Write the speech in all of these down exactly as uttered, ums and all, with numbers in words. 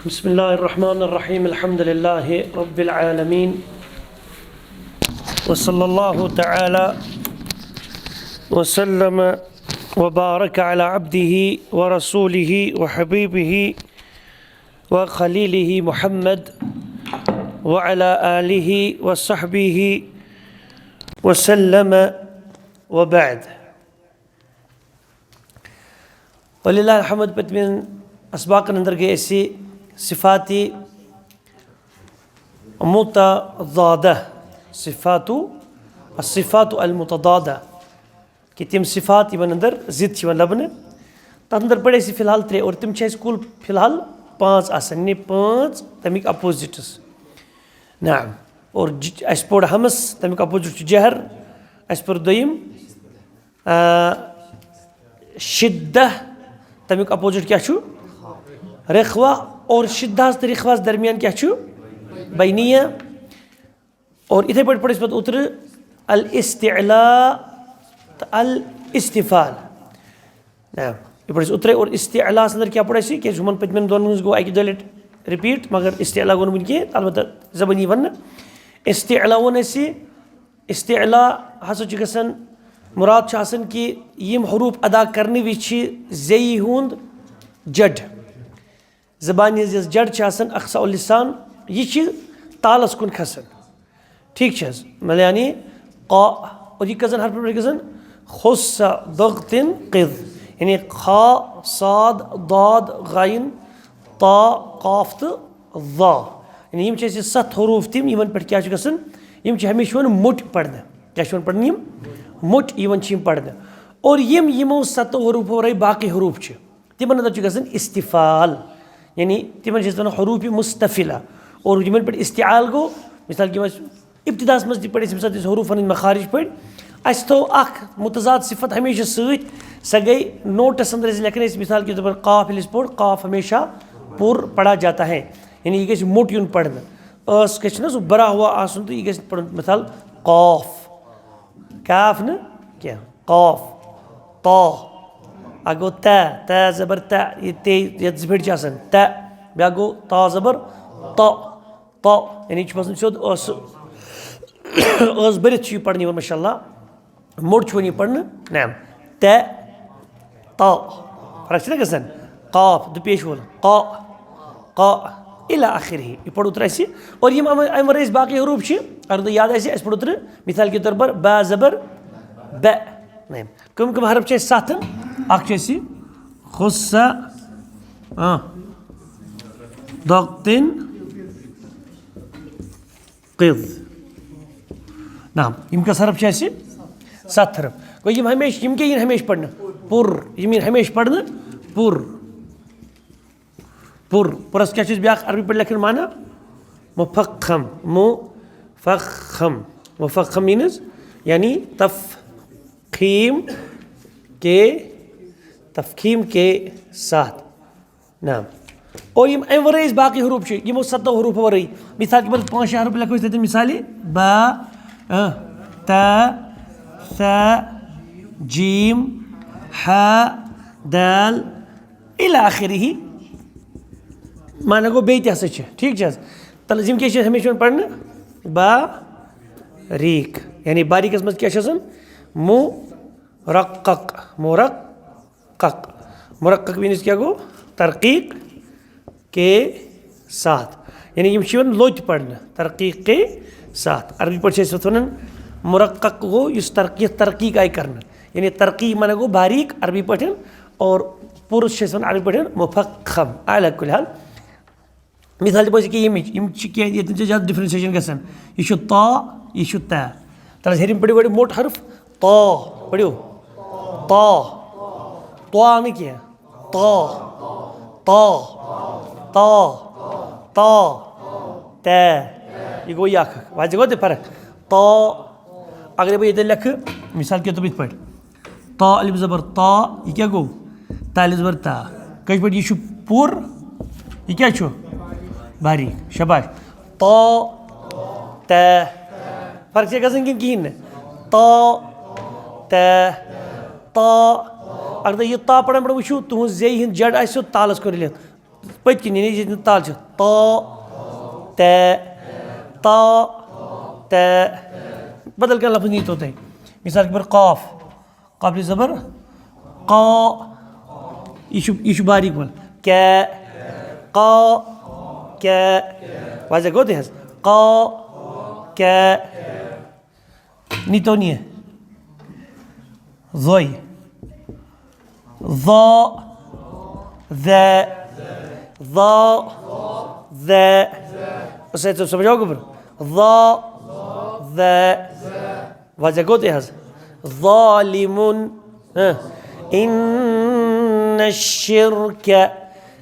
بسم الله الرحمن الرحيم. الحمد لله رب العالمين. وصلى الله تعالى وسلم وبارك على عبده ورسوله وحبيبه وخليله محمد وعلى آله وصحبه وسلم وبعد. ولله الحمد، پٔتمٮ۪ن اسباقن اندر گٔے اَسہِ صفات متضادہ، صفات، الصفات المتضادہ، کہ تِم صفات یِمن اندر ضد چھِ یِوان لبنہٕ۔ تتھ اندر پٔرۍ اَسہِ فی الحال ترٛےٚ، اور تِم چھِ اَسہِ کُل فی الحال پانٛژھ آسان، یعنی پانٛژھ تَمِکۍ opposites۔ نعم۔ اور ج-، اَسہِ پوٚر ہمس، تَمیُک opposite چھُ جہر۔ اَسہِ پوٚر دوٚیِم، آ، شدہ، تَمیُک opposite کیٛاہ چھُ؟ رخوہ۔ اور شدہس تہٕ رخوہس درمیان کیٛاہ چھُ؟ بینیہ۔ اور یِتھے پٲٹھۍ پوٚر اَسہِ پتہٕ اوترٕ الاستعلاء تہٕ الاستفال۔ نعم۔ یہِ پوٚر اَسہِ اوترے، اور استعلاء اندر کیٛاہ پوٚر اَسہِ؟ کیٛازِ ہُمن پٔتمٮ۪ن دۄن منٛز گوٚو اَکہِ دۄیہِ لٹہِ repeat، مگر استعلاء گوٚو نہٕ وُنہِ کینٛہہ، البتہ زبٲنی وننہٕ۔ استعلاء ووٚن اَسہِ، استعلاء ہسا چھُ گژھان، مُراد چھُ آسان کہِ یِم حروٗف ادا کرنہٕ وِزِ چھِ زیٚیہِ ہُنٛد جڑ، زبانہِ ہٕنٛز یۄس جڑ چھِ آسان، اقصاء اللسان، یہِ چھِ تالس کُن کھسان۔ ٹھیک چھِ حظ؟ مطلب یعنی قا، اور یہِ کٔژن حرفن پٮ۪ٹھ گژھان؟ خص ضغط قذ، یعنی خا، صاد، ضاد، غین، طا، قاف تہٕ ظا۔ یعنی یِم چھِ اَسہِ ستھ حروٗف تِم، یِمن پٮ۪ٹھ کیٛاہ چھُ گژھان؟ یِم چھِ ہمیشہِ یِوان موٚٹۍ پرنہٕ۔ کیٛاہ چھِ یِوان پرنہٕ یِم؟ موٚٹۍ یِوان چھِ یِم پرنہٕ۔ اور یِم یِمو ستو حروٗفو ورٲے باقٕے حروٗف چھِ، تِمن اندر چھُ گژھان استفال، یعنی تِمن چھِ أسۍ ونان حروٗف مستفلہ۔ اور یِمن پٮ۪ٹھ استعال گوٚو، مثال کے طور پر ابتداہس منٛز تہِ پٔرۍ اَسہِ ییٚمہِ ساتہٕ أسۍ حروٗفن ہٕنٛدۍ مخارج پٔرۍ، اَسہِ تھٲو اکھ متضاد صفت ہمیشہِ سۭتۍ، سۄ گٔے notes اندر أسۍ لیکھان ٲسۍ، مثال کے طور پر قاف ییٚلہِ أسۍ پوٚر، قاف ہمیشہ پُر پڑھا جاتا ہے، یعنی یہِ گژھِ موٚٹ یُن پرنہٕ۔ ٲس گژھِ نہ سُہ برا ہوا آسُن تہٕ یہِ گژھِ پرُن، مثال قاف، کاف نہٕ کینٛہہ، قاف، طا، اکھ گوٚو ت، ت زبر ت، یہِ تے یتھ زٕ پھِرِ چھِ آسان، ت، بیٛاکھ گوٚو تا زبر ط، ط، یعنی یہِ چھُ باسان سیوٚد ٲس، ٲس بٔرِتھ چھُ یہِ پرنہٕ یِوان، ماشاء اللہ، موٚٹ چھُ وۄنۍ یہِ پرنہٕ، نعم، ت، ط، فرق چھِ نہ گژھان؟ قاف، دُپیش وول، ق، ق، الی آخرہ، یہِ پوٚر اوترٕ اَسہِ۔ اور یِم اَمہِ، اَمہِ ورٲے اَسہِ باقٕے حروٗف چھِ، اگر تۄہہِ یاد آسہِ، اَسہِ پوٚر اوترٕ، مثال کے طور پر، با زبر، ب۔ نعم۔ کٕم کٕم حرف چھِ اَسہِ ستھ؟ اکھ چھِ اَسہِ خص، آ، ضغط قذ۔ نعم، یِم کٔژ حرف چھِ اَسہِ؟ ستھ حرف۔ گوٚو یِم ہمیشہِ، یِم کیٛاہ یِن ہمیشہِ پرنہٕ؟ پُر۔ یِم یِن ہمیشہِ پرنہٕ؟ پُر۔ پُر۔ پُرس کیٛاہ چھِ أسۍ بیٛاکھ عربی پٲٹھۍ لیکھان معنی؟ مفخم۔ مفخم۔ مفخم means یعنی تفخیم کے، تفخیم کے ساتھ۔ نعم۔ اور یِم اَمہِ ورٲے أسۍ باقٕے حروٗف چھِ، یِمو ستو حروٗفو ورٲے۔ مثال کے طور پر پانٛژھ شےٚ حرف لیکھو أسۍ تَتٮ۪ن، مثالے، با، ت، ث، جیم، ح، دال، الی آخرہ۔ معنی گوٚو بیٚیہِ تہِ ہسا چھِ، ٹھیٖک چھِ حظ؟ تَلہٕ یِم کیٛاہ چھِ ہمیشہِ یِوان پرنہٕ؟ باریٖک۔ یعنی باریٖکس منٛز کیٛاہ چھِ آسان؟ مُرَقَّق۔ مُرَقَّق۔ مُرَقَّق means کیٛاہ گوٚو؟ ترقیٖق کے ساتھ۔ یعنی یِم چھِ یِوان لوٚتۍ پرنہٕ، ترقیٖق کے ساتھ۔ عربی پٲٹھۍ چھِ أسۍ یَتھ وَنان مُرَقَّق گوٚو یُس ترقی-، یَتھ ترقیٖق آیہِ کرنہٕ۔ یعنی ترقیٖق معنی گوٚو باریٖک عربی پٲٹھۍ، اور پُرس چھِ أسۍ وَنان عربی پٲٹھۍ مُفَخَّم۔ علی کُلِ حال، مثال دِمو أسۍ ییٚکیٛاہ ییٚمِچ، یِم چھِ کینٛہہ، ییٚتٮ۪ن چھِ زیادٕ differentiation گژھان۔ یہِ چھُ طا، یہِ چھُ تا۔ تَلہٕ حظ ہیٚرِم پٔرِو گۄڈٕ موٚٹ حرف، طا۔ پٔرِو۔ طا۔ طا نہٕ کینٛہہ۔ طا۔ طا۔ طا۔ طا۔ تے۔ یہِ گوٚو یہِ اکھ اکھ۔ وۄنۍ گوٚو تہِ فرق۔ طا۔ اگرے بہٕ ییٚتٮ۪ن لیکھٕ، مثال کے طور پر یِتھ پٲٹھۍ۔ طا الف زبر طا، یہِ کیٛاہ گوٚو؟ تا الف زبر تا۔ کٲشِر پٲٹھۍ یہِ چھُ پُر، یہِ کیٛاہ چھُ؟ باریٖک۔ شاباش۔ طا، تے۔ فرق چھےٚ گژھان کِنہٕ کِہیٖنۍ نہٕ؟ طا، تے، طا۔ اگر تُہۍ یہِ تا پران پران وٕچھِو، تُہُنٛز زے ہِنٛز جڑ آسہِ سیوٚد تالَس کُن رٔلِتھ۔ پٔتۍ کِنۍ، یعنی ییٚتہِ نہٕ تال چھِ۔ تا، تے، تا، تے۔ بدل کانٛہہ لفظ نیٖتو تۄہہِ۔ مثال کے طور پر قاف۔ قبلِ زبر۔ قا۔ یہِ چھُ، یہِ چھُ باریٖک پٲٹھۍ۔ کے۔ قا۔ کے۔ واضح گوٚو تہِ حظ؟ قا۔ کے۔ نیٖتو نہٕ یہِ۔ زوے۔ ظا۔ ذے۔ ظا۔ ذے۔ أسۍ حظ سمجھو گوٚبُر۔ ظا۔ ذے۔ واضح گوٚو تہِ حظ؟ ظالم۔ ہاں۔ إن الشرك،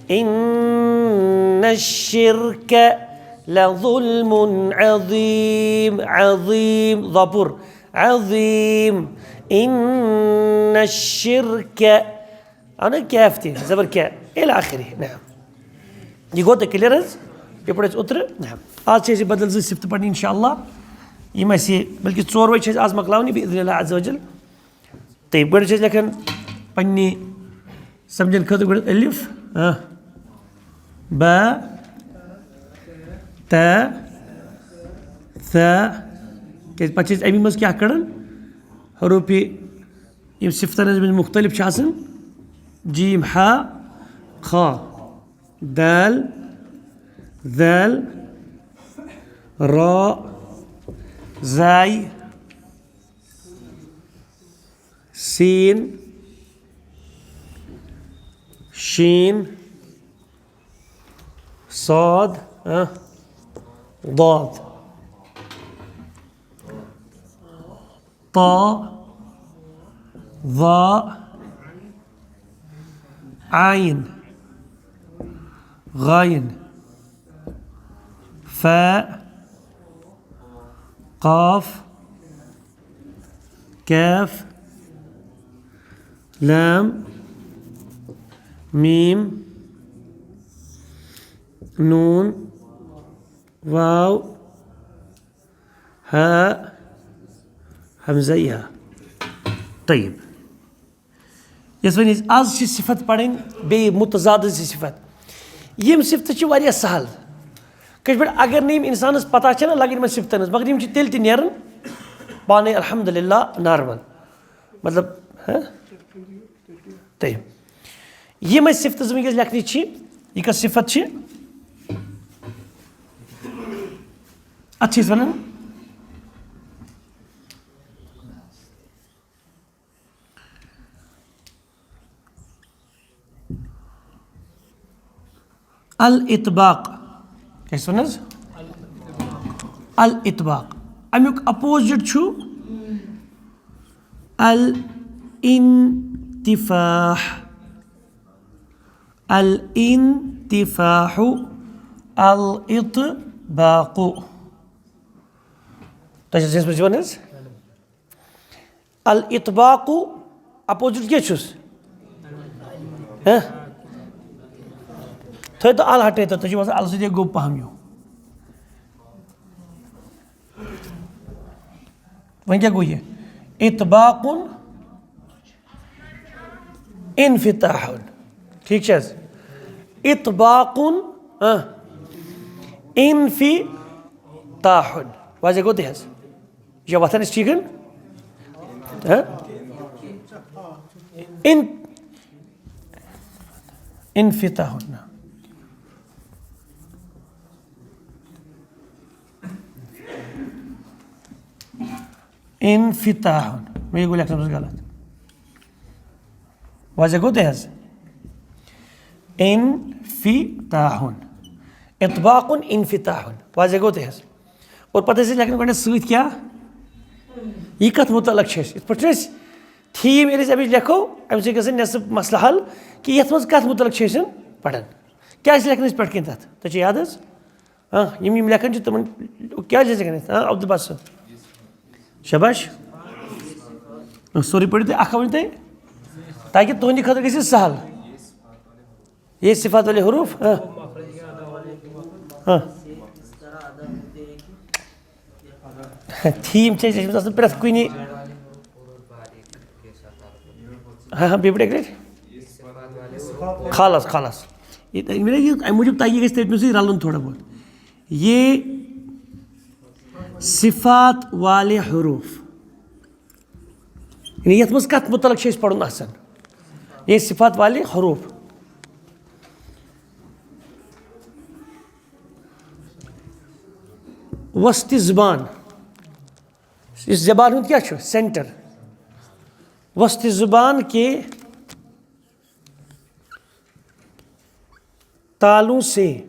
إن الشرك لظلم عظيم، عظيم، ظا پوٗرٕ، عظيم، إن الشرك، اَنہٕ کیف تہِ، زبر کے، إلى آخره۔ نعم۔ یہِ گوٚو تۄہہِ clear حظ؟ یہِ پٲٹھۍ اَسہِ اوترٕ۔ نعم۔ آز چھِ اَسہِ یہِ بدل زٕ صفتہٕ پَرنہِ اِنشاءاللہ۔ یِم اَسہِ، بلکہِ ژوروَے چھِ اَسہِ آز مۄکلاونہِ بإذن الله عز وجل۔ طيب، گۄڈٕ چھِ أسۍ لیکھان پننہِ سمجھن خٲطرٕ گۄڈٕ الف، ہاں، با، تا، ثا۔ کیازِ پتہٕ چھِ أسۍ اَمی منٛز کیٛاہ کڑان؟ حروفِ یِم صفتن ہٕنٛز مختلف چھِ آسان۔ جیم، ہا، خا، دال، ذال، را، زاے، سین، شین، صاد، ہاں، ضاد، طا، ظا، عین، غین، فا، قاف، کاف، لام، میم، نون، واو، ہا، ہمزہ یا۔ طیب۔ یۄس وۄنۍ أسۍ آز چھِ صفت پرٕنۍ، بیٚیہِ متضادٕچ صفت۔ یِم صفتہٕ چھِ واریاہ سہل۔ کٲشِر پٲٹھۍ اگر نہٕ یِم اِنسانَس پتہ چھَنہ لگان یِمَن صفتَن ہٕنٛز، مگر یِم چھِ تیٚلہِ تہِ نیران پانَے الحمدللہ normal۔ مطلب، ہہ؟ تہٕ یِم اَسہِ صفتہٕ زٕ وٕنکیٚس لیکھنہِ چھِ، یہِ کۄس صفت چھِ؟ اَتھ چھِ أسۍ وَنان الاطباق۔ کیٛاہ چھِ وَنان حظ؟ الاطباق۔ اَمیُک opposite چھُ الانتفاح۔ الانتفاح، الاطباق۔ تۄہہِ چھا ذہنس منٛز یِوان حظ؟ الاطباق opposite کیٛاہ چھُس؟ ہہ؟ تھٲیِو تُہۍ ال ہٹٲیِتھ، تۄہہِ چھُو باسان ال سۭتۍ گوٚو پہم ہیوٗ۔ وۄنۍ کیٛاہ گوٚو یہِ؟ اطباق انفتاح۔ ٹھیٖک چھِ حظ؟ اطباق، آ، انفتاح۔ واضح گوٚو تہِ حظ؟ یہِ چھا وۄتھان أسۍ ٹھیٖک؟ ہہ؟ ان-، انفتاح۔ انفتاح۔ مےٚ گوٚو لیکھنَس منٛز غلط۔ واضح گوٚو تۄہہِ حظ؟ انفتاح۔ اطباق انفتاح۔ واضح گوٚو تۄہہِ حظ؟ اور پتہٕ ٲسۍ أسۍ لیکھان گۄڈٕنٮ۪تھ سۭتۍ کیٛاہ؟ یہِ کَتھ مُتعلق چھِ اَسہِ؟ یِتھ پٲٹھۍ چھِ أسۍ theme ییٚلہِ أسۍ اَمِچ لیکھو، اَمہِ سۭتۍ گژھِ نٮ۪صٕف مسلہٕ حل کہِ یَتھ منٛز کَتھ مُتعلق چھِ أسۍ یِم پَران۔ کیٛاہ چھِ لیکھان أسۍ پٮ۪ٹھ کِنۍ تَتھ؟ تۄہہِ چھِ یاد حظ؟ آ، یِم یِم لیکھان چھِ تِمَن کیٛازِ چھِ لیکھان أسۍ؟ آ، عبدالباسط۔ شاباش۔ آ، سورُے پٔرِو تُہۍ، اَکھ اَکھ ؤنِو تُہۍ، تاکہِ تُہٕنٛدِ خٲطرٕ گژھِ یہِ سہل۔ یہ صفات والے حروف، ہاں۔ ہاں۔ Theme چھِ اَسہِ، اَسہِ گژھِ آسُن پرٛٮ۪تھ کُنہِ۔ ہاں، ہاں، بیٚیہِ پٲٹھۍ اَکہِ لَٹہِ۔ خالص، خالص۔ یہ تۄہہِ، مےٚ یہِ اَمہِ موٗجوٗب تۄہہِ یہِ گژھِ تٔتھۍ منٛزٕے رَلُن تھوڑا بہت۔ یہ صفات والے حروف، یعنی یَتھ منٛز کَتھ مُتعلق چھِ أسۍ پَرُن آسان؟ یہ صفات والے حروف۔ وسط زبان، یُس زبان ہُنٛد کیٛاہ چھُ؟ سینٹر۔ وسط زبان کے تالوں سے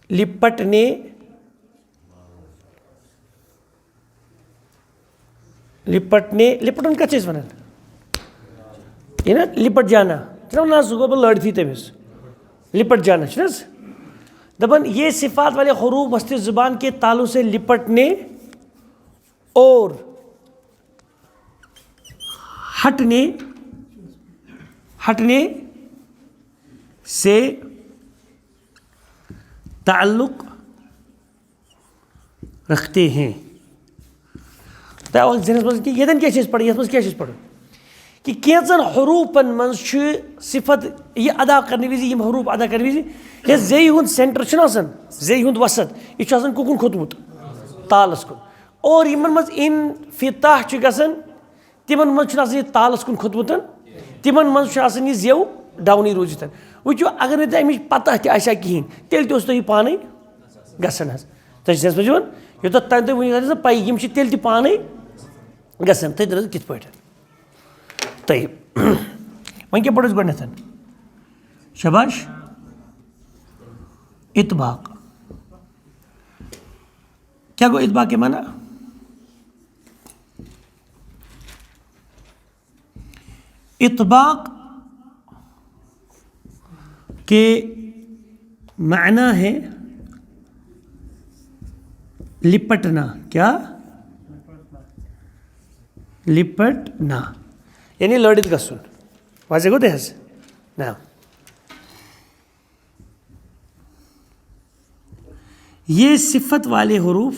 لپٹنے، لپٹنے، لپٹُن کَتھ چھِ أسۍ وَنان؟ یہِ نا لپٹ جانا، چھُنہ وَنان سُہ گوٚو پَتہٕ لٔڑتھٕے تٔمِس۔ لپٹ جانا چھُنہ حظ؟ دَپان، یہ صفات والے حروف وسط زبان کے تالوں سے لپٹنے اور ہٹنے، ہٹنے سے تعلق رکھتے ہیں۔ تۄہہِ آو ذہنَس منٛز کہِ ییٚتٮ۪ن کیٛاہ چھِ أسۍ پَران، یَتھ منٛز کیٛاہ چھِ أسۍ پَران؟ کہِ کینٛژَن حروٗفَن منٛز چھُ صفت یہِ ادا کرنہٕ وِزِ، یِم حروٗف ادا کرنہٕ وِزِ، یۄس زیٚیہِ ہُنٛد سینٹر چھُنہٕ آسان، زیٚیہِ ہُنٛد وسط، یہِ چھُ آسان کُکُن کھوٚتمُت؟ تالَس کُن۔ اور یِمَن منٛز انفتاح چھُ گژھان، تِمَن منٛز چھُنہٕ آسان یہِ تالَس کُن کھوٚتمُت، تِمَن منٛز چھُ آسان یہِ زیٚو ڈاونٕے روٗزِتھ۔ وٕچھِو، اگر نہٕ تۄہہِ اَمِچ پَتہ تہِ آسہِ ہا کِہیٖنۍ، تیٚلہِ تہِ اوس تۄہہِ یہِ پانَے گژھان حظ۔ تۄہہِ چھِ سَمجھ یِوان؟ یوٚتَتھ تام تۄہہِ وٕنہِ آسہِ نہٕ پَیی، یِم چھِ تیٚلہِ تہِ پانَے گژھان۔ تُہۍ دٔپِو کِتھ پٲٹھۍ؟ طیب۔ وۄنۍ کیٛاہ پَرو أسۍ گۄڈٕنٮ۪تھ؟ شاباش۔ اطباق۔ کیٛاہ گوٚو اطباق کہِ معنی؟ اطباق کے معنی ہے لپٹنا۔ کیا؟ لپٹنا۔ یعنی لڑت گژھُن۔ واضح گوٚو تۄہہِ حظ؟ نا۔ یہ صفت والے حروف،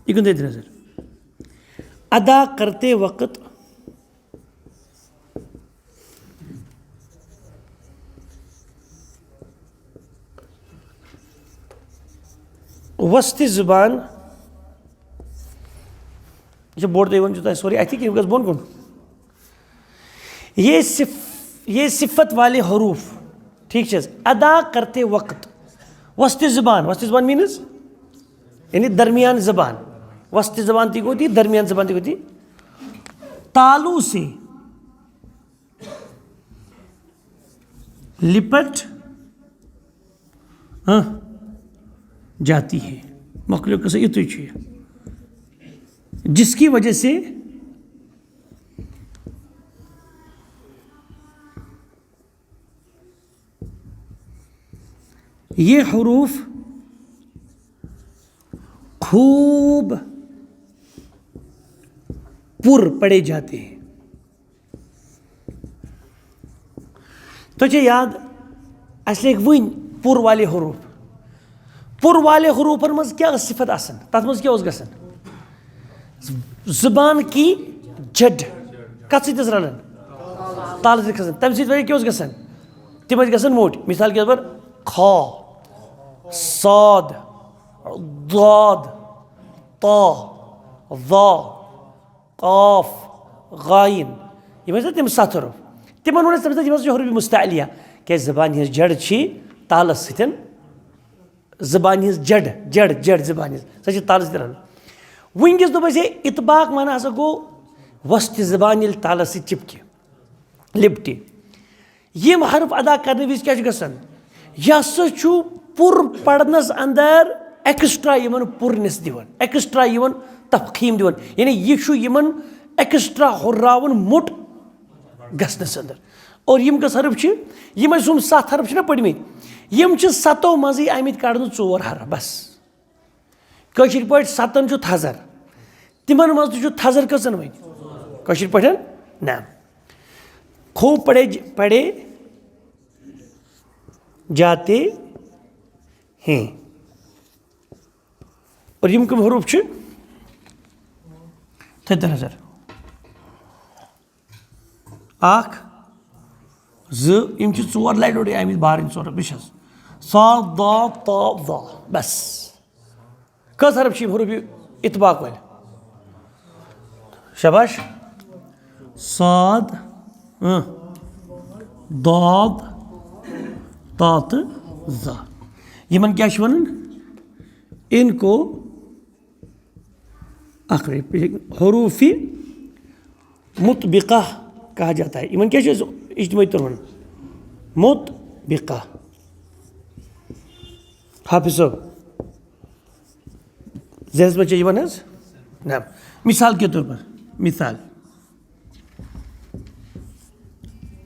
یہ کن دیتے نظر، ادا کرتے وقت وسط زبان، یہ بورڈ تُہۍ وۄنۍ چھُو تۄہہِ سورُے اَتھی کِنۍ گژھِ بۄن کُن؟ یہ صف-، یہ صفت والے حروف، ٹھیک چھِ حظ، ادا کرتے وقت وسط زبان، وسط زبان مینز یعنی درمیان زبان، وسط زبان تہِ گوٚو تی، درمیان زبان تہِ گوٚو تی، تالو سے لپٹ، ہاں، جاتی ہے۔ مۄکلیو قصہ یُتُے چھُ یہِ۔ جس کی وجہ سے یہ حروف خوب پر پڑھے جاتے ہیں۔ تۄہہِ چھا یاد، اَسہِ لیکھ وٕنۍ پُر والے حروٗف۔ پُر والے حروٗفَن منٛز کیٛاہ ٲس صفت آسان؟ تَتھ منٛز کیٛاہ اوس گژھان؟ زبان کی جڑ۔ کَتھ سۭتۍ ٲس رَلان؟ تالہٕ سۭتۍ کھسان۔ تَمہِ سۭتۍ وَجہ کیٛاہ اوس گژھان؟ تِم ٲسۍ گژھان موٚٹۍ۔ مثال کے طور پر، خا، صاد، ضاد، طا، ظا، قاف، غاین، یِم ٲسۍ نہ تِم ستھ حروف۔ تِمن ووٚن اَسہِ تَمہِ ساتہٕ، یِم ہسا چھِ حروف مستعلیہ، کیازِ زبانہِ ہٕنٛز جڑ چھِ تالس سۭتۍ۔ زبانہِ ہٕنٛز جڑ، جڑ، جڑ زبانہِ ہٕنٛز، سۄ چھِ تالس سۭتۍ رلان۔ وٕنکیٚس دوٚپ اَسہِ، اطباق معنی ہسا گوٚو وسطِ زبان ییٚلہِ تالس سۭتۍ چِپکہِ، لِپٹہِ۔ یِم حرف ادا کرنہٕ وِزِ کیٛاہ چھُ گژھان؟ یہِ ہسا چھُ پُر پرنس اندر ایکسٹرا یِمن پُرنس دِوان، ایکسٹرا یِمن تفخیم دِوان، یعنی یہِ چھُ یِمن ایکسٹرا ہُرراوان موٚٹ گژھنس اندر۔ اور یِم کٔژ حرف چھِ؟ یِم اَسہِ یِم ستھ حرف چھِنہ پٔرمٕتۍ، یِم چھِ ستو منٛزٕے آمٕتۍ کڑنہٕ ژور حرف بس۔ کٲشِر پٲٹھۍ ستن چھُ تھزر، تِمن منٛز تہِ چھُ تھزر کٔژن وۄنۍ؟ کٲشِر پٲٹھۍ نہ۔ خوب پڑھے ج-، پڑھے جاتے ہیں۔ اور یِم کٕم حروٗف چھِ؟ تھٲیِو تُہۍ نظر۔ اکھ، زٕ، یِم چھِ ژور لٹہِ لٹہِ آمٕتۍ بارٕنۍ ژور، بہٕ چھَس۔ صاد، ضاد، طا، ظا۔ بس۔ کٔژ حرف چھِ یِم حروٗف اطباق وٲلۍ؟ شاباش۔ صاد، اۭں، ضاد، طا تہٕ ظا۔ یِمن کیٛاہ چھِ وَنان؟ ان کو اکھ رے-، حروف مطبقہ کہا جاتا ہے۔ یِمن کیٛاہ چھِ أسۍ اجتمٲعی طور وَنان؟ مطبقہ۔ حافظ صٲب، ذہنس منٛز چھا یِوان حظ؟ نہ۔ مثال کے طور پر، مثال۔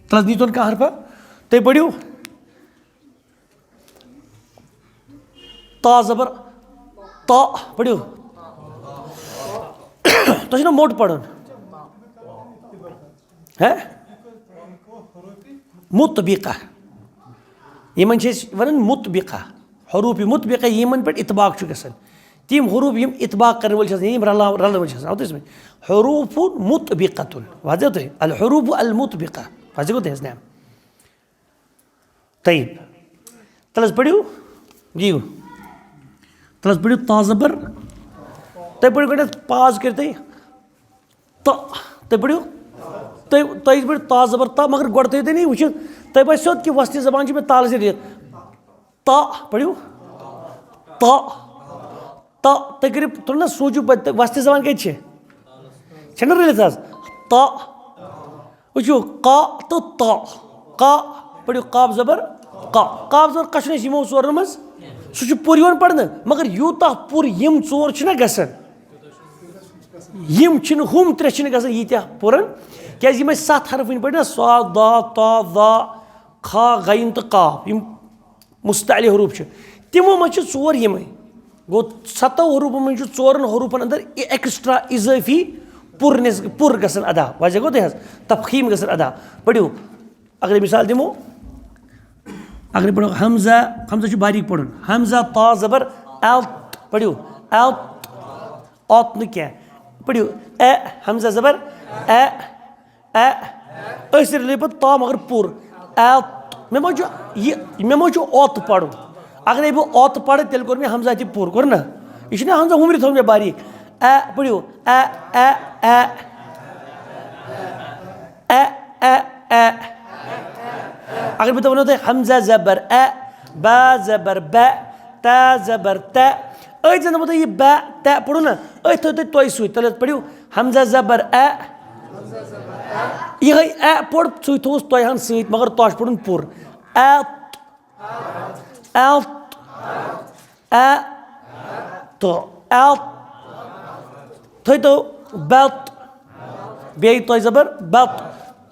تَلہٕ حظ نیٖتون کانٛہہ حرفا، تُہۍ پٔرِو۔ تا زبر تا، پٔرِو۔ تۄہہِ چھُنہ موٚٹ پَرُن؟ ہے؟ مطبقہ۔ یِمن چھِ أسۍ وَنان مطبقہ۔ حروف مطبقہ، یِمن پٮ۪ٹھ اطباق چھُ گژھان۔ تِم حروف یِم اطباق کرن وٲلۍ چھِ آسان، یِم رلاو-، رلن وٲلۍ چھِ آسان۔ آو تُہۍ سمجھ؟ حروف مطبقۃ۔ واضح تۄہہِ؟ الحروف المطبقہ۔ واضح گوٚو تۄہہِ حظ؟ نعم۔ طیب۔ تَلہٕ حظ پٔرِو۔ یِیِو۔ تَلہٕ حظ پٔرِو تا زبر۔ تُہۍ پٔرِو گۄڈٕنٮ۪تھ، پاز کٔرِو تُہۍ۔ تا۔ تُہۍ پٔرِو۔ تُہۍ، تُہۍ پٔرِو تا زبر تا، مگر گۄڈٕ تھٲیِو تُہۍ نہٕ یہِ وٕچھِتھ۔ تۄہہِ باسیو کہِ وۄستہِ زبان چھِ مےٚ تالہٕ سۭتۍ رٔلِتھ۔ تا۔ پٔرِو۔ تا۔ تا۔ تُہۍ کٔرِو، تُلِو نہ سوٗنٛچِو پَتہٕ، وۄستہِ زبان کَتہِ چھِ؟ چھَنہٕ رٔلِتھ حظ؟ تا۔ وٕچھِو، قا تہٕ تا۔ قا، پٔرِو قاف زبر قا۔ قاف زبر قا چھُنہٕ اَسہِ یِمو ژورَن منٛز، سُہ چھُ پوٗرٕ یِوان پَرنہٕ، مگر یوٗتاہ پوٗرٕ یِم ژور چھِنہ گژھان، یِم چھِنہٕ، ہُم ترٛےٚ چھِنہٕ گژھان ییٖتیٛاہ پوٗرٕ، کیٛازِ یِم اَسہِ سَتھ حرف وٕنہِ پَرِ نہ، صاد، ضاد، طا، ظا، خا، غین تہٕ قاف، یِم مستعلی حروف چھِ، تِمو منٛز چھِ ژور یِمے۔ گوٚو، ستو حروفو منٛز چھُ ژورن حروفن اندر اِ-، ایکسٹرا، اضٲفی پُر نِس-، پُر گژھان ادا۔ واضح گوٚو تۄہہِ حظ؟ تفخیم گژھان ادا۔ پٔرِو، اگر مثال دِمو، اگر پٔرِو حمزہ، حمزہ چھُ باریک پرُن۔ حمزہ تا زبر ال، پٔرِو ال، اوت نہٕ کینٛہہ۔ پٔرِو اے، حمزہ زبر اے، اے۔ أسۍ رٔلے پتہٕ تا مگر پوٗرٕ۔ اے۔ مےٚ ما چھُ یہِ، مےٚ ما چھُ اوت پرُن؟ اگرے بہٕ اوت پرٕ، تیٚلہِ کوٚر مےٚ حمزہ تہِ پوٗرٕ، کوٚر نہ؟ یہِ چھُنہ حمزہ ہُمرِ تھوٚو مےٚ باریک۔ اے، پٔرِو۔ A, A, A. A, A, A. اگر بہٕ تۄہہِ وَنو تۄہہِ حمزہ زبر اے، با زبر بے، تا زبر تے۔ أتھۍ زَن وَنو تۄہہِ یہِ بے، تے پوٚرُو نہ؟ أتھۍ تھٲیِو تُہۍ تۄہہِ سۭتۍ۔ تیٚلہِ حظ پٔرِو حمزہ زبر اے۔ یِہوٚے اے پوٚر، سُے تھوٚوُس تۄہہِ ہَن سۭتۍ، مگر تۄہہِ چھُ پوٚرُن پوٗرٕ۔ اے، اے، اے، تہٕ اے۔ تھٲیتو بت۔ بیٚیہِ تۄہہِ زبر بت۔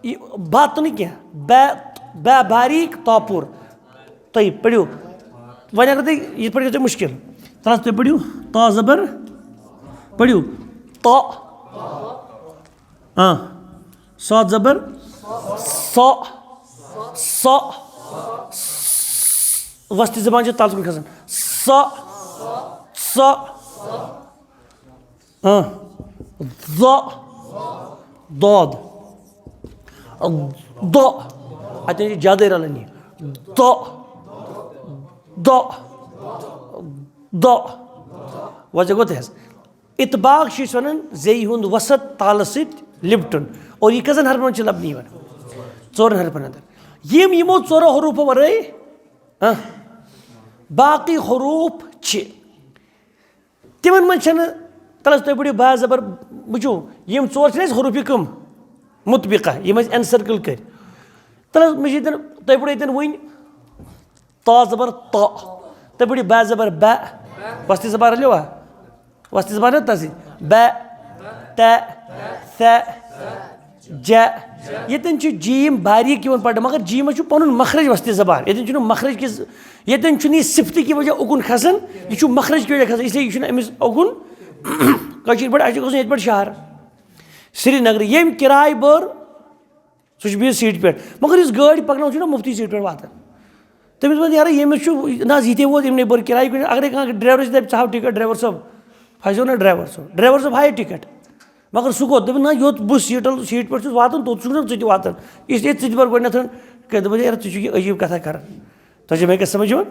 یہِ بت نہٕ کینٛہہ۔ بے، بے باریک تا پوٗرٕ۔ تُہۍ پٔرِو۔ وۄنۍ اگر تُہۍ یِتھ پٲٹھۍ گژھِ مُشکِل۔ تَلہٕ حظ تُہۍ پٔرِو تا زبر۔ پٔرِو۔ تا۔ آ۔ صاد زبر۔ سا۔ سا۔ وسطی زبان چھِ تَلہٕ کُن کھسان۔ سا۔ سا۔ آ۔ ضا۔ ضاد۔ ضا۔ اَتٮ۪ن چھِ زیادَے رَلان یہِ۔ ضا۔ ضا۔ ضا۔ وۄنۍ گوٚو تہِ حظ۔ اطباق چھِ أسۍ وَنان زیٚیہِ ہُنٛد وسط تالَس سۭتۍ لِپٹُن۔ اور یہِ کٔژَن حرفَن منٛز چھِ لَبنہٕ یِوان؟ ژورَن حرفَن اندر۔ یِم یِمو ژورو حروٗفو وَرٲے، ہاں، باقٕے حروٗف چھِ۔ تِمن منٛز چھنہٕ، تَلہٕ حظ تُہۍ پٔرِو با زبر، وٕچھِو، یِم ژور چھِنہٕ اَسہِ حروٗفِ کم مطبقہ، یِم اَسہِ اٮ۪ن سرکل کٔرۍ۔ تَلہٕ حظ مےٚ چھِ ییٚتٮ۪ن، تُہۍ پٔرِو ییٚتٮ۪ن وٕنۍ تا زبر تا، تُہۍ پٔرِو با زبر با، وسطی زبر رلیوا؟ وسطی زبر رلیوا تَتھ سۭتۍ؟ با، تا، ثا۔ جا۔ ییٚتٮ۪ن چھُ جیم باریک یِوان پرنہٕ، مگر جیمس چھُ پنُن مخرج وسطی زبان۔ ییٚتٮ۪ن چھُنہٕ مخرج کِس، ییٚتٮ۪ن چھُنہٕ یہِ صفتہٕ کہِ وجہ اُکُن کھسان، یہِ چھُ مخرج کہِ وجہ کھسان، اس لیے یہِ چھُنہٕ أمِس اُکُن۔ کٲشِر پٲٹھۍ، اَسہِ چھُ گژھُن ییٚتہِ پٮ۪ٹھ شہر سرینگرٕ۔ ییٚمۍ کِراے بٔر، سُہ چھُ بِہِتھ سیٖٹہِ پٮ۪ٹھ، مگر یُس گٲڑۍ پَکناوان چھُ نا، مُفتٕے سیٖٹہِ پٮ۪ٹھ واتان۔ تٔمِس ووٚن، یارٕ، ییٚمِس چھُ نہ حظ ییٖتیٛاہ ووت، ییٚمۍ نَے بٔر کِراے کُنہِ۔ اگرے کانٛہہ ڈرٛایورَس دَپہِ، "ژٕ ہاو ٹِکٹ، ڈرٛایور صٲب"، پھسیو نہ ڈرایور صٲب، ڈرایور صٲب ہایہِ ٹکٹ، مگر سُہ کوٚت؟ دوٚپُن، نہ، یوٚت بہٕ سیٖٹَل، سیٖٹ پٮ۪ٹھ چھُس واتان، توٚت چھُکھ نہ ژٕ تہِ واتان، اس لیے ژٕ تہِ بَر گۄڈٕنٮ۪تھ۔ کیٛاہ دوٚپُن، یارٕ، ژٕ چھُکھ یہِ عجیٖب کَتھا کَران۔ تۄہہِ چھا مےٚ کیٛاہ سَمٕجھ یِوان؟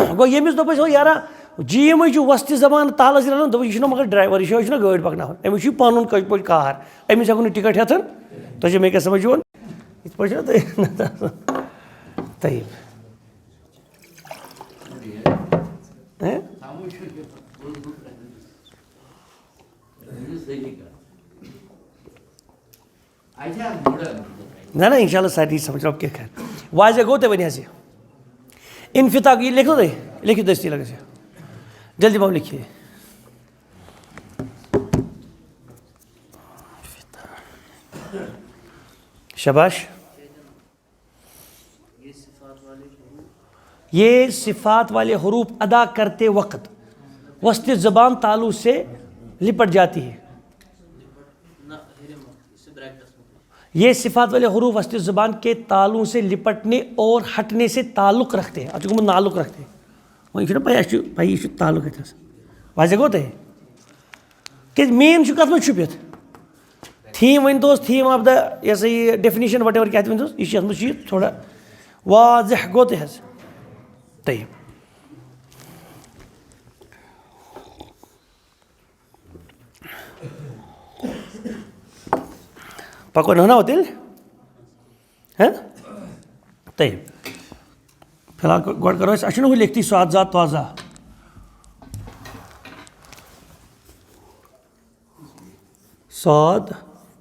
گوٚو ییٚمِس دوٚپ اَسہِ، ہو یارا، جی یِمٕے چھُ وۄستہِ زبان تالَس رَلان، دوٚپُن، یہِ چھُنہ مگر ڈرایور، یہِ چھُ، یہِ چھُنہ گٲڑۍ پَکناوان، أمِس چھُ یہِ پَنُن کٔج پٔج کار، أمِس ہٮ۪کو نہٕ ٹکٹ ہٮ۪تھ۔ تۄہہِ چھا مےٚ کیٛاہ سَمٕجھ یِوان؟ یِتھ پٲٹھۍ چھُنہ تۄہہِ، تۄہہِ، ہہ؟ نہ، نہ، انشاءاللہ سارنٕے سمجھ، رۄب کیٛاہ کرِ۔ واضح گوٚو تۄہہِ وۄنۍ حظ یہِ؟ انفطاق، یہِ لیکھو تُہۍ؟ لیکھِو دٔستی لگس یہِ۔ جلدی پہم لیکھیے۔ شاباش۔ یہ صفات والے حروف ادا کرتے وقت وسط زبان تالو سے لپٹ جاتی ہے۔ یہ صفات والے حروف وسط زبان کے تالوں سے لپٹنے اور ہٹنے سے تعلق رکھتے ہیں۔ اچھا، گوٚمُت نالُک رکھتے ہیں۔ وۄنۍ چھُنہ پَے، اَسہِ چھُ پَیی، یہِ چھُ تعلق کَتہِ آسان۔ واضح گوٚو تۄہہِ؟ کیٛازِ مین چھُ کَتھ منٛز چھُپِتھ؟ تھیٖم ؤنۍ تو اوس تھیٖم آف دَ، یہِ ہسا یہِ definition، whatever، کیٛاہ تہِ ؤنۍ تو، یہِ چھُ یَتھ منٛز چھُ یہِ تھوڑا واضح گوٚو تۄہہِ حظ۔ طیب۔ پَکو نہ، نہ تیٚلہِ؟ ہہ؟ طیب۔ فی الحال گۄڈٕ کَرو أسۍ، اَسہِ چھُنہ ہُہ لیکھتٕے صاد ذا طا ذا۔ صاد،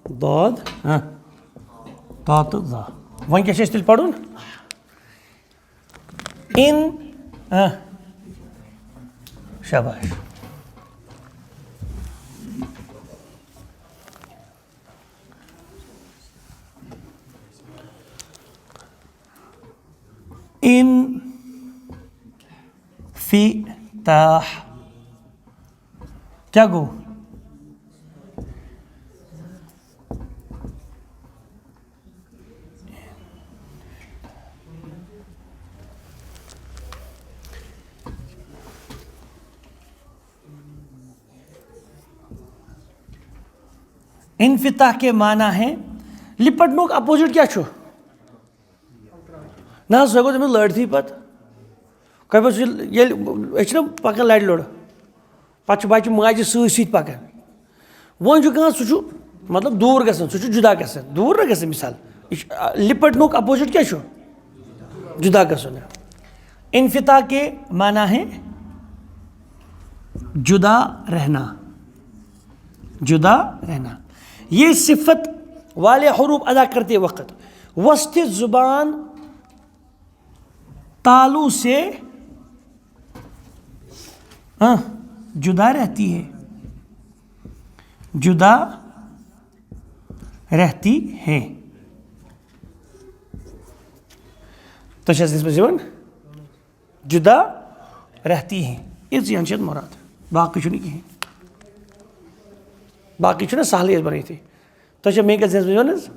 ضاد، ہہ، طا تہٕ ذا۔ وۄنۍ کیٛاہ چھُ اَسہِ تیٚلہِ پَرُن؟ ان، ہہ، شاباش۔ انفطاح۔ کیٛاہ گوٚو؟ انفطاح کے معنی ہے، لپٹنُک opposite کیٛاہ چھُ؟ نہ حظ، سُہ گوٚو تٔمِس لٲڑتھٕے پَتہٕ۔ کَمہِ پَتہٕ سُہ ییٚلہِ، أسۍ چھِنہ پَکان لَرِ لوٚڑ، پَتہٕ چھُ بَچہِ ماجہِ سۭتۍ سۭتۍ پَکان۔ وۄنۍ چھُ کانٛہہ، سُہ چھُ مطلب دوٗر گژھان، سُہ چھُ جُدا گژھان، دوٗر نہ گژھان۔ مِثال، یہِ چھُ، آ، لِپٹنُک opposite کیٛاہ چھُ؟ جُدا گژھُن۔ انفطاح کے معنی ہے جُدا رہنا، جُدا رہنا۔ یہ صفت والے حروف ادا کرتے وقت وسط زبان تالو سے، ہاں، جدا رہتی ہے، جدا رہتی ہے۔ تو چھا اس میں زیون؟ جدا رہتی ہے۔ یہ زیان چھِ مراد، باقی چھُنہٕ کِہیٖنۍ۔ باقی چھُنہٕ سہلٕے اَسہِ بَنٲیِتھٕے۔ تۄہہِ چھا مےٚ کیٛاہ زیادٕ وَنان حظ؟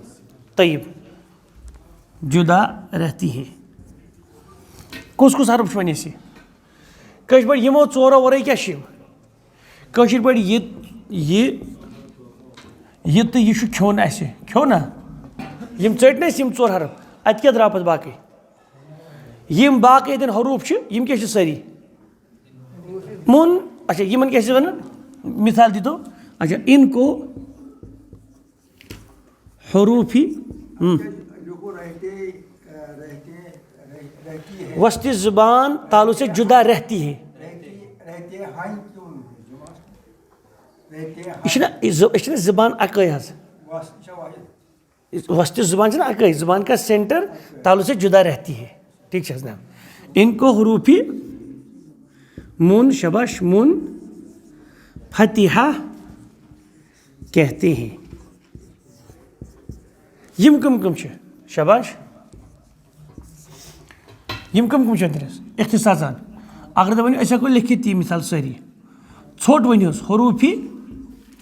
طیب۔ جدا رہتی ہے۔ کُس کُس حرف چھُ وۄنۍ اَسہِ؟ کٲشِر پٲٹھۍ یِمو ژورو وَرٲے کیٛاہ چھِ یِم؟ کٲشِر پٲٹھۍ یہِ، یہِ، یہِ تہٕ یہِ چھُ کھیوٚن اَسہِ۔ کھیوٚو نا؟ یِم ژٔٹۍ نہ اَسہِ یِم ژور حرف۔ اَتہِ کیٛاہ درٛاو پَتہٕ باقٕے؟ یِم باقٕے ییٚتٮ۪ن حروٗف چھِ، یِم کیٛاہ چھِ سٲری؟ مُن، اچھا، یِمَن کیٛاہ چھِ وَنان؟ مِثال دِتو۔ اچھا، ان کو حروفی، ہم۔ وسطی زبان تالو سے جدا رہتی ہے۔ یہ چھنا، یہ ز-، یہ چھنا زبان اکے حظ۔ وسطی زبان چھنا اکے، زبان کا سینٹر تالو سے جدا رہتی ہے۔ ٹھیک ہے نا؟ ان کو حروفی مُن، شاباش، مُن فتحہ کہتے ہیں۔ یِم کٕم کٕم چھِ؟ شاباش۔ یِم کٕم کٕم چھِ تٔمِس؟ اختصاصاً۔ اگر تُہۍ ؤنِو، أسۍ ہٮ۪کو لیکھِتھ یہِ مثال سٲری۔ ژھوٚٹ ؤنِو حظ، حروفی،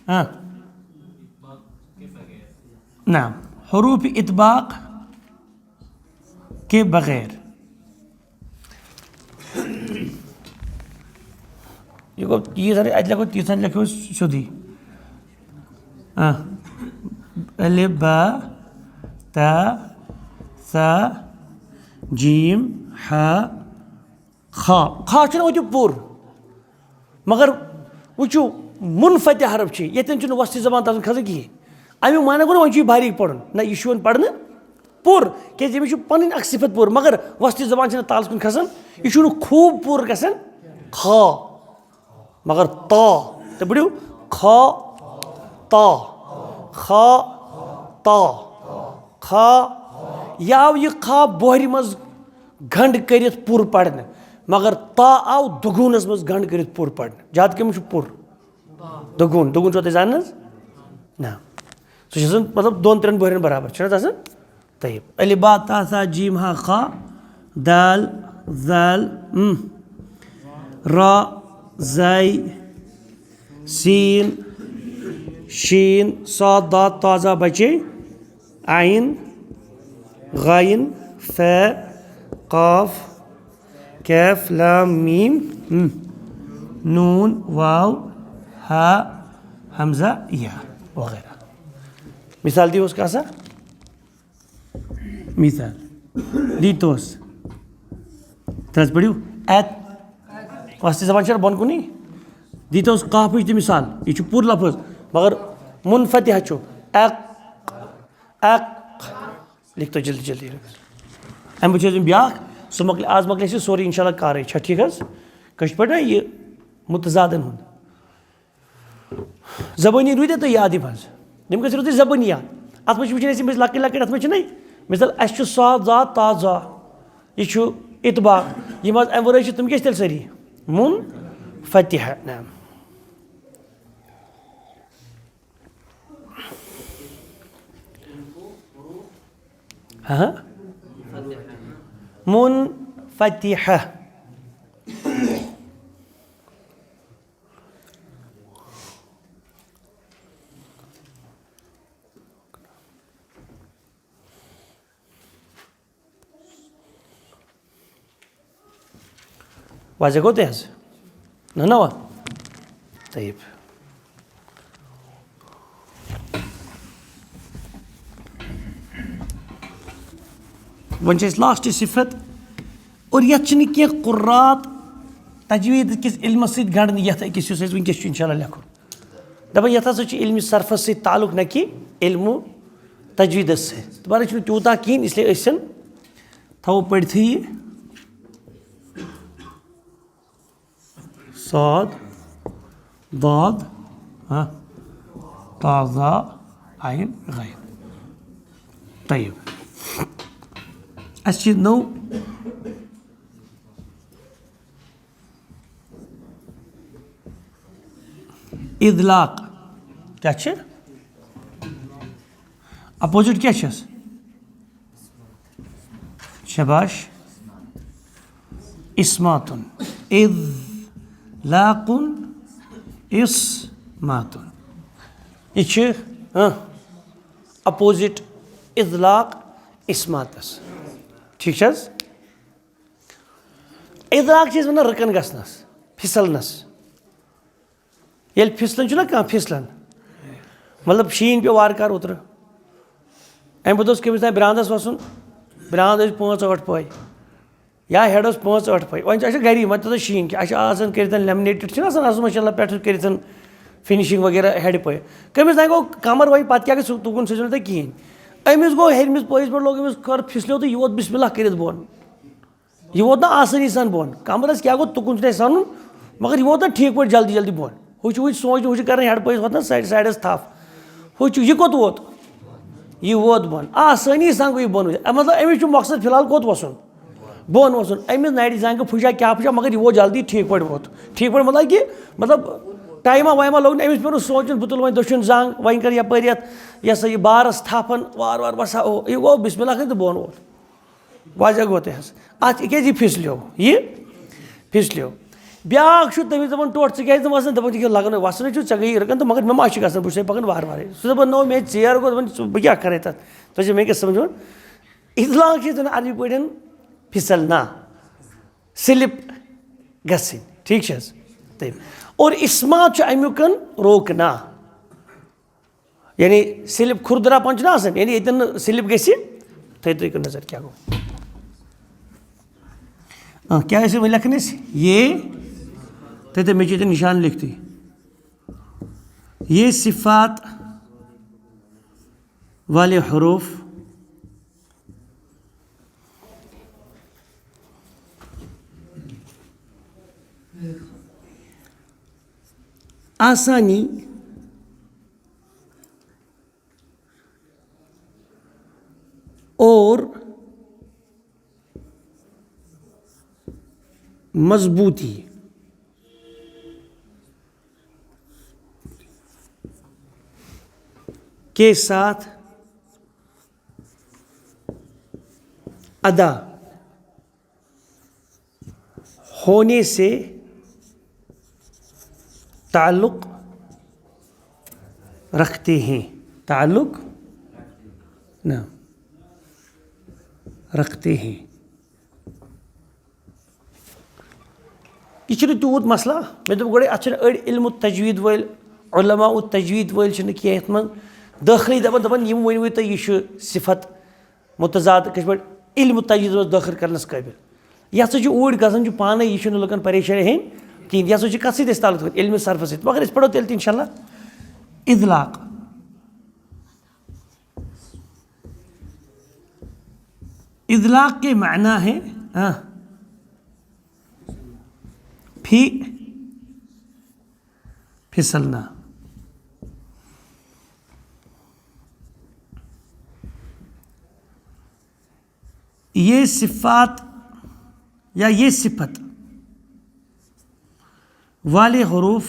ہاں۔ نہ، حروف اطباق کے بغیر۔ یہِ گوٚو ییٖژ ہن اَتہِ لیکھو تیٖژ ہن لیکھو أسۍ سیوٚدُے۔ آ۔ الف با تا سا جیم ہا خا۔ خا چھُنہٕ وۄنۍ تہِ پوٗرٕ، مگر وٕچھِو، منفتح حرف چھِ، ییٚتٮ۪ن چھُنہٕ وسطی زبان تَتھ کھسان کِہیٖنۍ۔ اَمیُک معنی گوٚو نہ وۄنۍ چھُ یہِ باریٖک پَرُن، نہ، یہِ چھُ یِوان پَرنہٕ پوٗرٕ، کیٛازِ أمِس چھُ پَنٕنۍ اَکھ صفت پوٗرٕ، مگر وسطی زبان چھِنہٕ تالَس کُن کھسان، یہِ چھُنہٕ خوٗب پوٗرٕ گژھان۔ خا، مگر تا، تُہۍ پٔرِو، خا تا، خا تا، خا۔ یہِ آو یہِ خا بۄہرِ منٛز گنٛڈ کٔرِتھ پوٗرٕ پرنہٕ، مگر تا آو دُگوٗنس منٛز گنٛڈ کٔرِتھ پوٗرٕ پرنہٕ۔ زیادٕ کٔمِس چھُ پوٗرٕ؟ دُگوٗن۔ دُگوٗن چھُوا تُہۍ زانان حظ؟ نہ۔ سُہ چھُ آسان، مطلب، دۄن ترٛٮ۪ن بۄہرٮ۪ن برابر، چھُنہٕ حظ آسان؟ طیب۔ الف با تا سا جیم ہا خا دال زال م را زائی سین شین صاد ضاد طا ظا بچے عین غین فے قاف کیف لام میم م نون واو ہا ہمزہ یا وغیرہ۔ مثال دیوس کانٛہہ سا؟ مثال دیتوس۔ ترٛس پٔرِو۔ ایت۔ وسطی زبان چھےٚ بۄن کُنی۔ دیتوس قافٕچ تہِ مثال۔ یہِ چھُ پوٗرٕ لفظ، مگر منفتح چھُ۔ ایق۔ ایق۔ لیکھ تو جلدی جلدی۔ اَمہِ پَتہٕ چھُ اَسہِ بیٛاکھ، سُہ مۄکلہِ، آز مۄکلہِ اَسہِ سورُے اِنشاء اللہ کارٕے۔ چھا ٹھیٖک حظ؟ کٲشِر پٲٹھۍ نا یہِ متضادن ہُنٛد۔ زبٲنی روٗدیا تۄہہِ یاد یِم حظ؟ یِم گژھِ روٗزٕنۍ زبٲنی یاد۔ اَتھ منٛز چھِ وٕچھِنۍ اَسہِ یِم ٲسۍ لۄکٕٹۍ لۄکٕٹۍ، اَتھ منٛز چھِنَے، مثال، اَسہِ چھُ صاد ضاد طا ظا، یہِ چھُ اطباق۔ یِم حظ اَمہِ وَرٲے چھِ تِم کیٛاہ چھِ تیٚلہِ سٲری؟ منفتحہ۔ نعم۔ ہاں؟ منفتحہ۔ واضح گوٚو تۄہہِ حظ؟ نہ، نہ وا؟ طیب۔ وۄنۍ چھِ أسۍ لاسٹ صفت، اور یَتھ چھِنہٕ کینٛہہ قرات تجوید کِس علمس سۭتۍ گنٛڈنہٕ یَتھ أکِس، یُس اَسہِ وٕنکیٚس چھُ انشاءاللہ لیکھُن۔ دَپان یَتھ ہسا چھُ علمِ صرفس سۭتۍ تعلق، نہ کہِ علمِ تجویدس سۭتۍ۔ دَپان چھُنہٕ تیوٗتاہ کِہیٖنۍ، اس لیے أسۍ تھاوو پٔرِتھٕے یہِ۔ صاد، ضاد، ہاں، طا ظا عین غین۔ طیب۔ اَسہِ چھِ نٔو اطلاق۔ کیٛاہ چھِ؟ اپوزٹ کیٛاہ چھَس؟ شاباش۔ اسماتن۔ اطلاقن۔ اسماتن۔ یہِ چھِ، ہاں، اپوزٹ اطلاق اسماتس۔ ٹھیٖک چھِ حظ؟ اطلاق چھِ أسۍ وَنان رٕکن گژھنس، پھسلنس۔ ییٚلہِ پھسلان چھُنہ کانٛہہ، پھسلان، مطلب شیٖن پیوٚو وارٕ کارٕ اوترٕ، اَمہِ پَتہٕ اوس کٔمِس تام برٛانٛدَس وَسُن، برٛانٛد ٲسۍ پانٛژھ ٲٹھ پٔے یا ہیڈ اوس پانٛژھ ٲٹھ پٔے، وۄنۍ چھِ اَسہِ گَری، وۄنۍ تَتھ شیٖن کہِ اَسہِ چھُ آسان کٔرِتھ لیمنیٹڈ، چھِنہ آسان آسان ماشاء اللہ پٮ۪ٹھٕ کٔرِتھ فِنِشِنٛگ وغیرہ ہیڈ پٔے، کٔمِس تام گوٚو کَمر وۄنۍ، پَتہٕ کیٛاہ گژھِ، تُکُن سوٗزِو نہٕ تۄہہِ کِہیٖنۍ۔ أمِس گوٚو ہیٚرمِس پٔہرِس پٮ۪ٹھ لوٚگ أمِس کھۄر پھِسلیو تہٕ یہِ ووت بِسمِ اللہ کٔرِتھ بۄن۔ یہِ ووت نہٕ آسٲنی سان بۄن۔ کمرس کیٛاہ گوٚو، تُکُن چھُنہٕ اَسہِ سَنُن، مگر یہِ ووت نہ ٹھیٖک پٲٹھۍ جلدی جلدی بۄن۔ ہُہ چھُ وٕنہِ سونٛچان، ہُہ چھُ کران ہیڈ پٔتِس وۄتھان سایڈ، سایڈس تھپھ۔ ہُہ چھُ، یہِ کوٚت ووت؟ یہِ ووت بۄن۔ آسٲنی سان گوٚو یہِ بۄن وٕچھِتھ۔ مطلب، أمِس چھُ مقصد فی الحال کوٚت وَسُن؟ بۄن وَسُن۔ أمِس نرِ زنٛگہِ پھُچا کیٛاہ پھُچا، مگر یہِ ووت جلدی ٹھیٖک پٲٹھۍ ووت۔ ٹھیٖک پٲٹھۍ مطلب کہِ، مطلب، ٹایما وایما لوٚگ نہٕ أمِس، پیوٚو نہٕ سونٛچُن، بہٕ تُلہٕ وۄنۍ دٔچھُن زنٛگ، وۄنۍ کرٕ یپٲرۍ یَتھ، یہِ ہسا یہِ بارس تھپھ ہن، وارٕ وارٕ وسا، او، یہِ گوٚو بسم اللہ کٔرِتھ تہٕ بۄن ووت۔ واضح گوٚو تۄہہِ حظ؟ اَتھ کیٛازِ یہِ پھِسلیو؟ یہِ پھِسلیو۔ بیٛاکھ چھُ تٔمِس دَپان، "ٹوٹھ، ژٕ کیٛازِ نہٕ وَسان؟" دَپان، "یہِ کیٛاہ لَگان، وَسان چھُ، ژےٚ گٔیی رٕکَن تہٕ مگر مےٚ ما چھُ گژھان، بہٕ چھُسَے پَکان وارٕ وارَے۔" سُہ دَپان، "نو، مےٚ ژیر گوٚو، دَپان، ژٕ، بہٕ کیٛاہ کَرَے تَتھ؟" تۄہہِ چھِ مےٚ کیٛاہ سَمجھ یِوان؟ اطلاق چھِ أسۍ وَنان عربی پٲٹھۍ پھِسَلنا، سِلِپ گژھٕنۍ، ٹھیٖک چھِ حظ؟ تہٕ اور اسمات چھُ امیُک روکنا۔ یعنی سلپ کھُردراپن چھُنہ آسان، یعنی ییٚتٮ۪ن نہٕ سلپ گژھِ۔ تُہۍ تُہۍ کٔرِو نظر کیٛاہ گوٚو۔ آ، کیٛاہ ٲسۍ وۄنۍ لیکھان أسۍ؟ یہ۔ تُہۍ تھٲیِو مےٚ چھُ ییٚتٮ۪ن نِشان لیکھتٕے۔ یہ صفات والے حروف آسانی اور مضبوطی کے ساتھ ادا ہونے سے تعلق رکھتے ہیں۔ تعلق نہ رکھتے ہیں۔ یہِ چھُنہٕ تیوٗت مسلہٕ۔ مےٚ دوٚپ گۄڈَے، اَتھ چھِنہٕ أڑۍ علم التجوید وٲلۍ، علماء التجوید وٲلۍ چھِنہٕ کینٛہہ یَتھ منٛز دٲخلٕے، دَپان، دَپان، یِم ؤنِو تُہۍ، یہِ چھُ صفت متضاد کِتھ پٲٹھۍ علم تجویٖدَس منٛز دٲخل کرنَس قٲبِل۔ یہِ ہسا چھُ اوٗرۍ گژھان چھُ پانَے، یہِ چھُنہٕ لُکَن پریشٲنی ہیٚنۍ کِہیٖنۍ۔ یہِ ہسا چھُ کَتھ سۭتۍ اَسہِ تعلق تھاوُن؟ علم صرفَس سۭتۍ۔ مگر أسۍ پَرو تیٚلہِ تہِ اِنشاء اللہ اطلاق۔ اطلاق کے معنی ہے، ہاں، پھی پھسلنا۔ یہ صفات یا یہ صفت والے حروف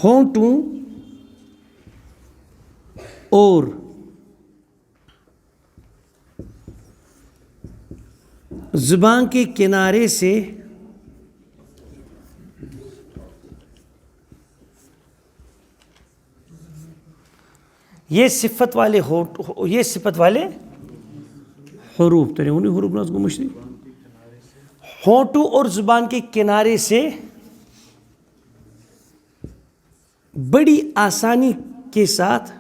ہونٹوں اور زبان کے کنارے سے یہ صفت والے ہو، یہ صفت والے حروف، تو نے انہیں حروف ناز کو مشتی، ہونٹوں اور زبان کے کنارے سے بڑی آسانی کے ساتھ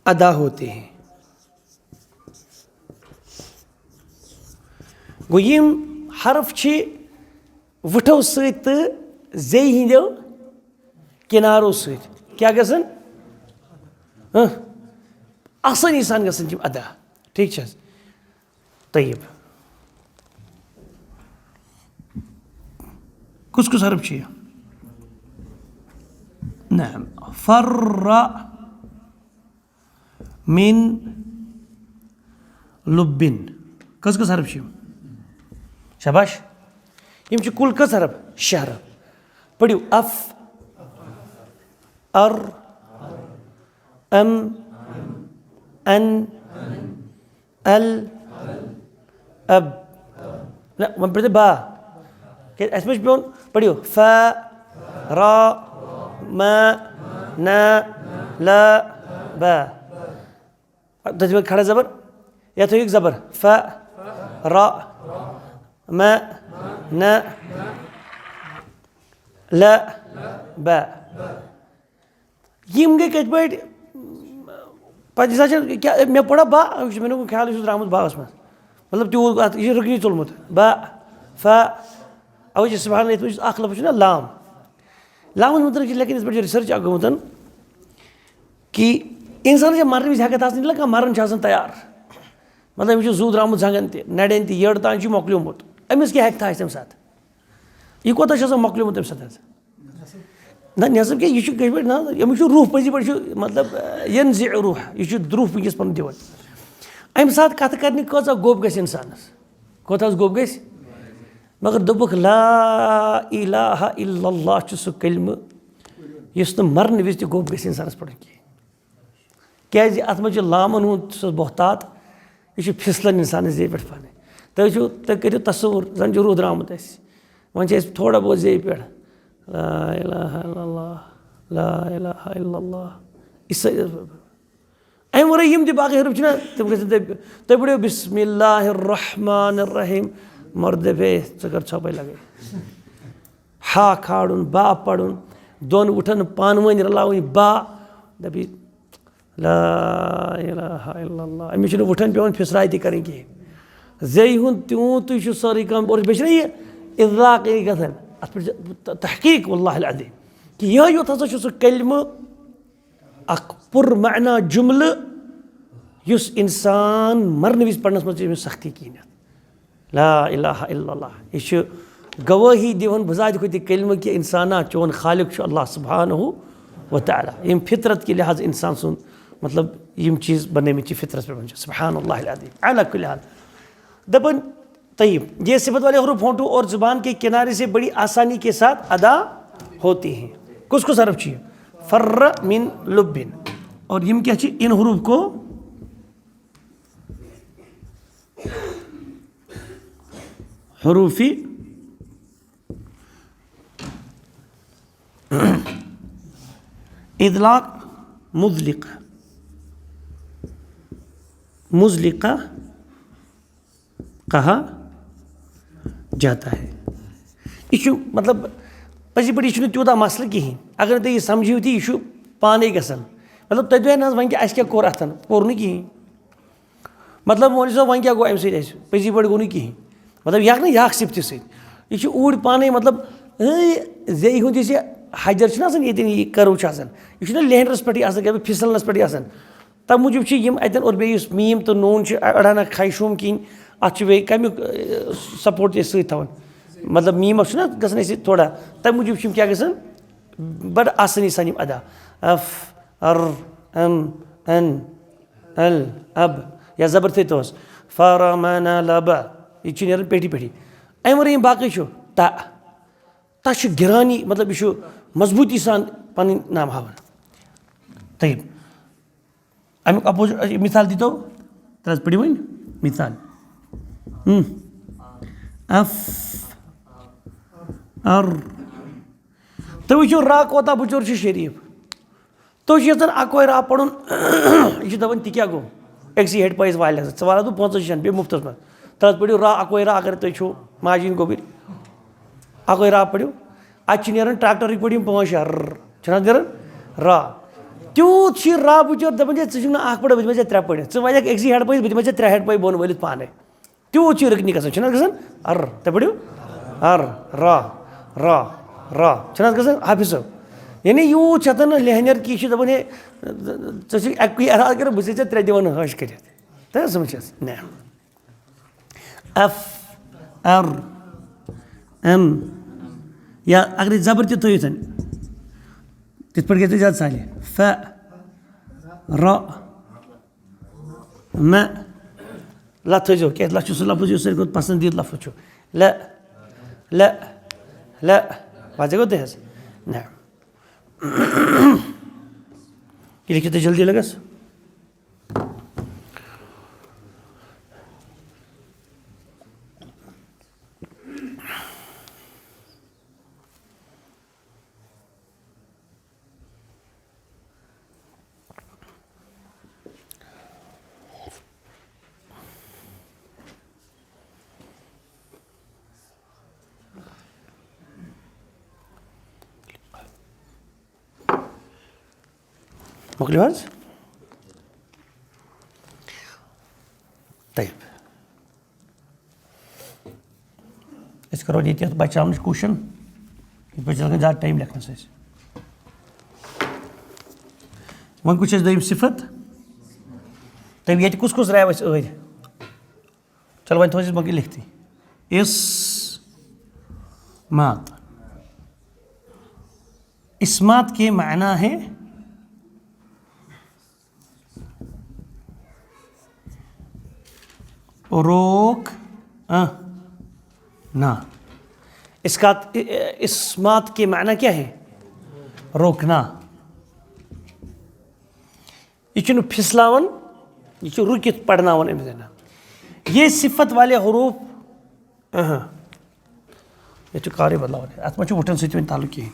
ادا ہوتے ہیں۔ گوٚو، یِم حرف چھِ وٕٹھو سۭتۍ تہٕ زیٚیہِ ہٕنٛدیو کِنارو سۭتۍ کیٛاہ گژھن؟ ہہ؟ آسٲنی سان گژھن یِم ادا۔ ٹھیٖک چھِ حظ؟ طیب۔ کُس کُس حرف چھُ یہِ؟ نعم۔ فر من لبن۔ کٔژ کٔژ حرف چھِ یِم؟ شاباش۔ یِم چھِ کُل کٔژ حرف؟ شےٚ حرف۔ پٔرِو اف، ار، ام، ان، ال، اب۔ نہ، وۄنۍ پٔرِو تُہۍ با۔ کیٛازِ اَسہِ ما چھُ پیوٚن؟ پٔرِو ف، را، م، ن، ل، ب۔ تُہۍ تھٲیِو کھڑا زبر، یَتھ تھٲیِو زبر۔ ف، را، م، ن، ل، ب۔ یِم گٔے کِتھ پٲٹھۍ؟ پَتہٕ یہِ سا چھِ کیٛاہ، مےٚ پوٚرا با، یہِ چھُ مےٚ نیوٗمُت خیال، یہِ چھُ درٛامُت باغَس منٛز۔ مطلب، تیوٗت اَتھ، یہِ چھُ رُکنٕے ژوٚلمُت۔ با، فا، اَوَے چھِ سبحان اللہ، یَتھ منٛز چھُ اَکھ لفظ چھُنہ لام۔ لامَس مُتعلِق چھِ لیکِن یِتھ پٲٹھۍ چھِ research اَکھ گٔمٕژ کہِ اِنسانَس چھےٚ مَرنہٕ وِزِ ہٮ۪کَتھ آسٕنۍ، ییٚلہِ کانٛہہ مَرُن چھُ آسان تیار۔ مطلب، أمِس چھُ زُو درٛامُت زنٛگَن تہِ، نَرٮ۪ن تہِ، یٔڈ تام چھُ مۄکلیومُت۔ أمِس کیٛاہ ہٮ۪کَتھ آسہِ تَمہِ ساتہٕ؟ یہِ کوٗتاہ چھُ آسان مۄکلیومُت تَمہِ ساتہٕ حظ؟ نہ، نٮ۪صٕف کیٛاہ، یہِ چھُ کٲشِر پٲٹھۍ، نہ، أمِس چھُ روح پٔزی پٲٹھۍ چھُ، مطلب، آ، ینزع روح، یہِ چھُ روح وٕنکیٚس پَنُن دِوان۔ اَمہِ ساتہٕ کَتھٕ کَرنہِ کۭژاہ گوٚب گژھِ اِنسانَس؟ کوٗتاہ حظ گوٚب گژھِ؟ مگر دوٚپُکھ، لا الہ الا اللہ چھُ سُہ کلمہٕ، یُس نہٕ مَرنہٕ وِزِ تہِ گوٚب گژھِ اِنسانَس پَرُن کینٛہہ۔ کیٛازِ اَتھ منٛز چھُ لامَن ہُنٛد سُہ بۄہتات، یہِ چھُ پھِسلان اِنسانَس زیٚیہِ پٮ۪ٹھ پانَے۔ تُہۍ چھِو، تُہۍ کٔرِو تصوُر، زَن چھُ روح درٛامُت اَسہِ، وۄنۍ چھِ اَسہِ تھوڑا بہت زیٚیہِ پٮ۪ٹھ، لا الہ الا اللہ، لا الہ الا اللہ۔ اس سے، امہِ ورٲے یِم تہِ باقٕے حرف چھِنہ، تِم گژھن تۄہہِ، تُہۍ پٔرِو بسم اللہ الرحمن الرحیم، مردے بے، ژٕ کر ژھۄپے لگے۔ ہا کھالُن، با پرُن، دۄن وُٹھن پانہٕ ؤنۍ رلاوٕنۍ، با، دپی، لا الہ الا اللہ۔ أمِس چھُنہٕ وُٹھن پٮ۪وان پھِسراے تہِ کرٕنۍ کِہیٖنۍ۔ زیٚیہِ ہُنٛد تیوٗت تُہۍ چھِو سٲرٕے کٲم، اور بیٚیہِ چھِنہ یہِ اطلاق یہِ گژھان، اَتھ پٮ۪ٹھ چھِ تحقیق واللہ العظیم کہِ یِہوٚے یوت ہسا چھُ سُہ کلمہٕ، اکھ پُر معنا جملہٕ، یُس انسان مرنہٕ وِزِ پرنس منٛز چھِ أمِس سختی کِہیٖنۍ۔ لا الہ الا اللہ۔ یہِ چھُ گوٲہی دِوان بذات خود یہِ کلمہٕ کہِ انسانا، چون خالق چھُ اللہ سبحانہ و تعالیٰ۔ یِم فطرت کہِ لحاظ انسان سُنٛد، مطلب، یِم چیٖز بنٲومٕتۍ چھِ فطرت پٮ۪ٹھ، چھِ سبحان اللہ العظیم۔ علی کل حال۔ دپان، طیب، یہ صفت والے حروف ہونٹوں اور زبان کے کنارے سے بڑی آسانی کے ساتھ ادا ہوتی ہیں۔ کُس کُس حرف چھِ یہِ؟ فر من لبن۔ اور یِم کیٛاہ چھِ؟ ان حروف کو حروف اطلاق مزلقہ، مزلقہ کہا جاتا ہے۔ یہِ چھُ، مطلب، پٔزی پٲٹھۍ یہِ چھُنہٕ تیوٗتاہ مسلہٕ کِہیٖنۍ۔ اگر نہٕ تُہۍ یہِ سمجھِو تہِ، یہِ چھُ پانَے گژھان۔ مطلب، تُہۍ دٔپِو ہے، نہ حظ، وۄنۍ کیٛاہ، اَسہِ کیٛاہ کوٚر اَتھَن؟ کوٚر نہٕ کِہیٖنۍ۔ مطلب، وۄنۍ چھُ سا، وۄنۍ کیٛاہ گوٚو اَمہِ سۭتۍ اَسہِ؟ پٔزی پٲٹھۍ گوٚو نہٕ کِہیٖنۍ۔ مطلب، یہِ ہٮ۪کھ نہٕ یہِ ہٮ۪کھ صِفتہِ سۭتۍ۔ یہِ چھُ اوٗرۍ پانَے، مطلب، اے، زیٚیہِ ہُنٛد یُس یہِ حجر چھُنہ آسان، ییٚتٮ۪ن یہِ کٔرٕو چھُ آسان، یہِ چھُنہ لیہنٛڈرَس پٮ۪ٹھٕے آسان، کیٛاہ پھِسلنَس پٮ۪ٹھٕے آسان۔ تَمہِ موٗجوٗب چھِ یِم اَتٮ۪ن، اور بیٚیہِ یُس میٖم تہٕ نوٗن چھِ، اَ-، اَڑہَنا خیشوٗم کِنۍ، اَتھ چھِ بیٚیہِ کَمیُک، اَ، سپورٹ تہِ أسۍ سۭتۍ تھاوان۔ مطلب، میٖمَس چھُنہ گژھان اَسہِ تھوڑا، تَمہِ موٗجوٗب چھِ یِم کیٛاہ گژھان؟ بَڑٕ آسٲنی سان یِم ادا۔ اف، ار، ام، ان، ال، اب۔ یا زبر تھٲے توس۔ فرمن لب۔ یہِ چھُ نیران پیٹھی پیٹھی۔ اَمہِ ورٲے یِم باقٕے چھُ، تا۔ تا چھُ گِرانی، مطلب، یہِ چھُ مضبوٗطی سان پَنٕنۍ نام ہاوان۔ طیب۔ اَمیُک اپوزٹ، مثال دیٖتو۔ تَلہٕ حظ پٔرِو وۄنۍ مثال۔ ہم۔ اف، ار۔ تُہۍ وٕچھِو، را کوتاہ بُچور چھُ شریٖف۔ تُہۍ چھِو یَژھان اَکوے را پَرُن، یہِ چھُ دَپان، تہِ کیٛاہ گوٚو؟ أکسٕے ہیٚٹہِ پایِس والٮ۪س، ژٕ وَلہٕ بہٕ پانٛژَن شٮ۪ن، بیٚیہِ مُفتَس منٛز۔ تَتھ پٔرِو را، اَکوے را، اگر تُہۍ چھِو ماجہِ ہِنٛدۍ گوٚبٕرۍ، اَکوے را پٔرِو۔ اَتہِ چھِ نیران ٹرٛیکٹَرٕکۍ پٲٹھۍ یِم پانٛژھ شےٚ، ررر۔ چھُنہٕ حظ نیران؟ را۔ تیوٗت چھُ یہِ را بِچور دَپان، ہے، ژٕ چھُکھ نہٕ اَکھ پٔرِتھ، بہٕ دِمَے ژےٚ ترٛےٚ پٔرِتھ۔ ژٕ وَنَکھ أکسٕے ہیٚٹہِ پایِس، بہٕ دِمَے ژےٚ ترٛےٚ ہیٚٹہِ پایہِ بۄن وٲلِتھ پانَے۔ تیوٗت چھُ یہِ رٕکنی گژھان، چھُنہٕ حظ گژھان؟ ار، تُہۍ پٔرِو۔ ار، را، را، را۔ چھُنہٕ حظ گژھان؟ حافظ صٲب۔ یعنی یوٗت چھِ اَتھ نہٕ لیہنیر کہِ یہِ چھُ دَپان، ہے، ژٕ چھُکھ اَکُے اِرادٕ کَران، بہٕ چھُسے ژےٚ ترٛےٚ دِوان حٲج کٔرِتھ۔ تہٕ سَمجھ چھَس؟ نہ۔ اف، ار، ام۔ یا اگرے زبر تہِ تھٲیِتھ، تِتھ پٲٹھۍ گژھِ زیادٕ سہلٕے۔ ف، ر، مہ۔ لہ تھٲیزیو، کیٛازِ لہ چھُ سُہ لفظ یُس ساروی کھۄتہٕ پسندیدٕ لفظ چھُ۔ لہ، لہ، لہ۔ واضح گوٚو تۄہہِ حظ؟ نہ۔ یہِ لیکھِو تُہۍ جلدی لگس۔ مۄکلیو حظ؟ طیب۔ أسۍ کرو ییٚتہِ یَتھ بچاونٕچ کوٗشِش، یِتھ پٲٹھۍ چھِ لگان زیادٕ ٹایم لیکھنَس اَسہِ۔ وۄنۍ کُس چھِ اَسہِ دوٚیِم صفت؟ تٔمۍ ییٚتہِ کُس کُس درٛاو اَسہِ ٲدۍ؟ چلو وۄنۍ تھاوو أسۍ باقٕے لیکھتٕے۔ اس مات۔ اسمات کے معنی ہے روک، آ، نا۔ اس کا، اسمات کے معنی کیا ہے؟ روکنا۔ یہِ چھُنہٕ پھِسلاوان، یہِ چھُ رُکِتھ پرناوان أمِس زَنہِ۔ یہ صفت والے حروف، اہاں۔ یتھ چھُ کارٕے بدلاوُن، اتھ منٛز چھُ وُٹھن سۭتۍ وۄنۍ تعلق کِہیٖنۍ۔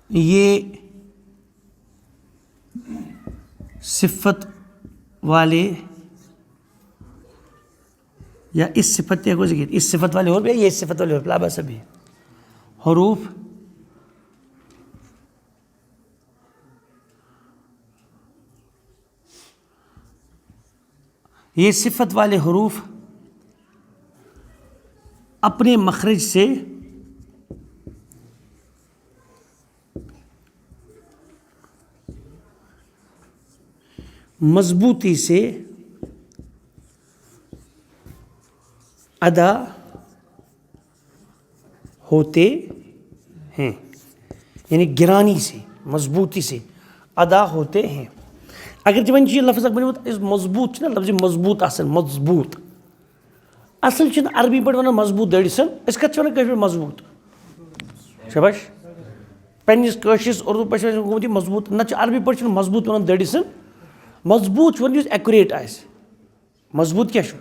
یہ صفت والے یا اس صفت تہِ ہٮ۪کو أسۍ لیکھِتھ، اس صفت والے حروف یا یہ صفت والے حروف، لا بأس به۔ حروف، یہ صفت والے حروف اپنے مخرج سے مضبوطی سے ادا ہوتے ہیں، یعنی گرانی سے، مضبوطی سے ادا ہوتے ہیں۔ اگر تہِ وۄنۍ چھُ یہِ لفظ اکھ بنیومُت، یُس مضبوط چھُنہ، لفظ مضبوط آسان، مضبوط۔ اصل چھِنہٕ عربی پٲٹھۍ ونان مضبوط دٔڑۍ سن، أسۍ کتھ چھِ ونان کٲشِر پٲٹھۍ؟ مضبوط۔ شاباش۔ پننِس کٲشرِس اردو پٲٹھۍ چھِ اَسہِ گوٚمُت یہِ مضبوط، نتہٕ چھُ عربی پٲٹھۍ چھِنہٕ مضبوط ونان دٔڑۍ سن، مضبوط چھُ ونان یُس accurate آسہِ۔ مضبوط کیٛاہ چھُ؟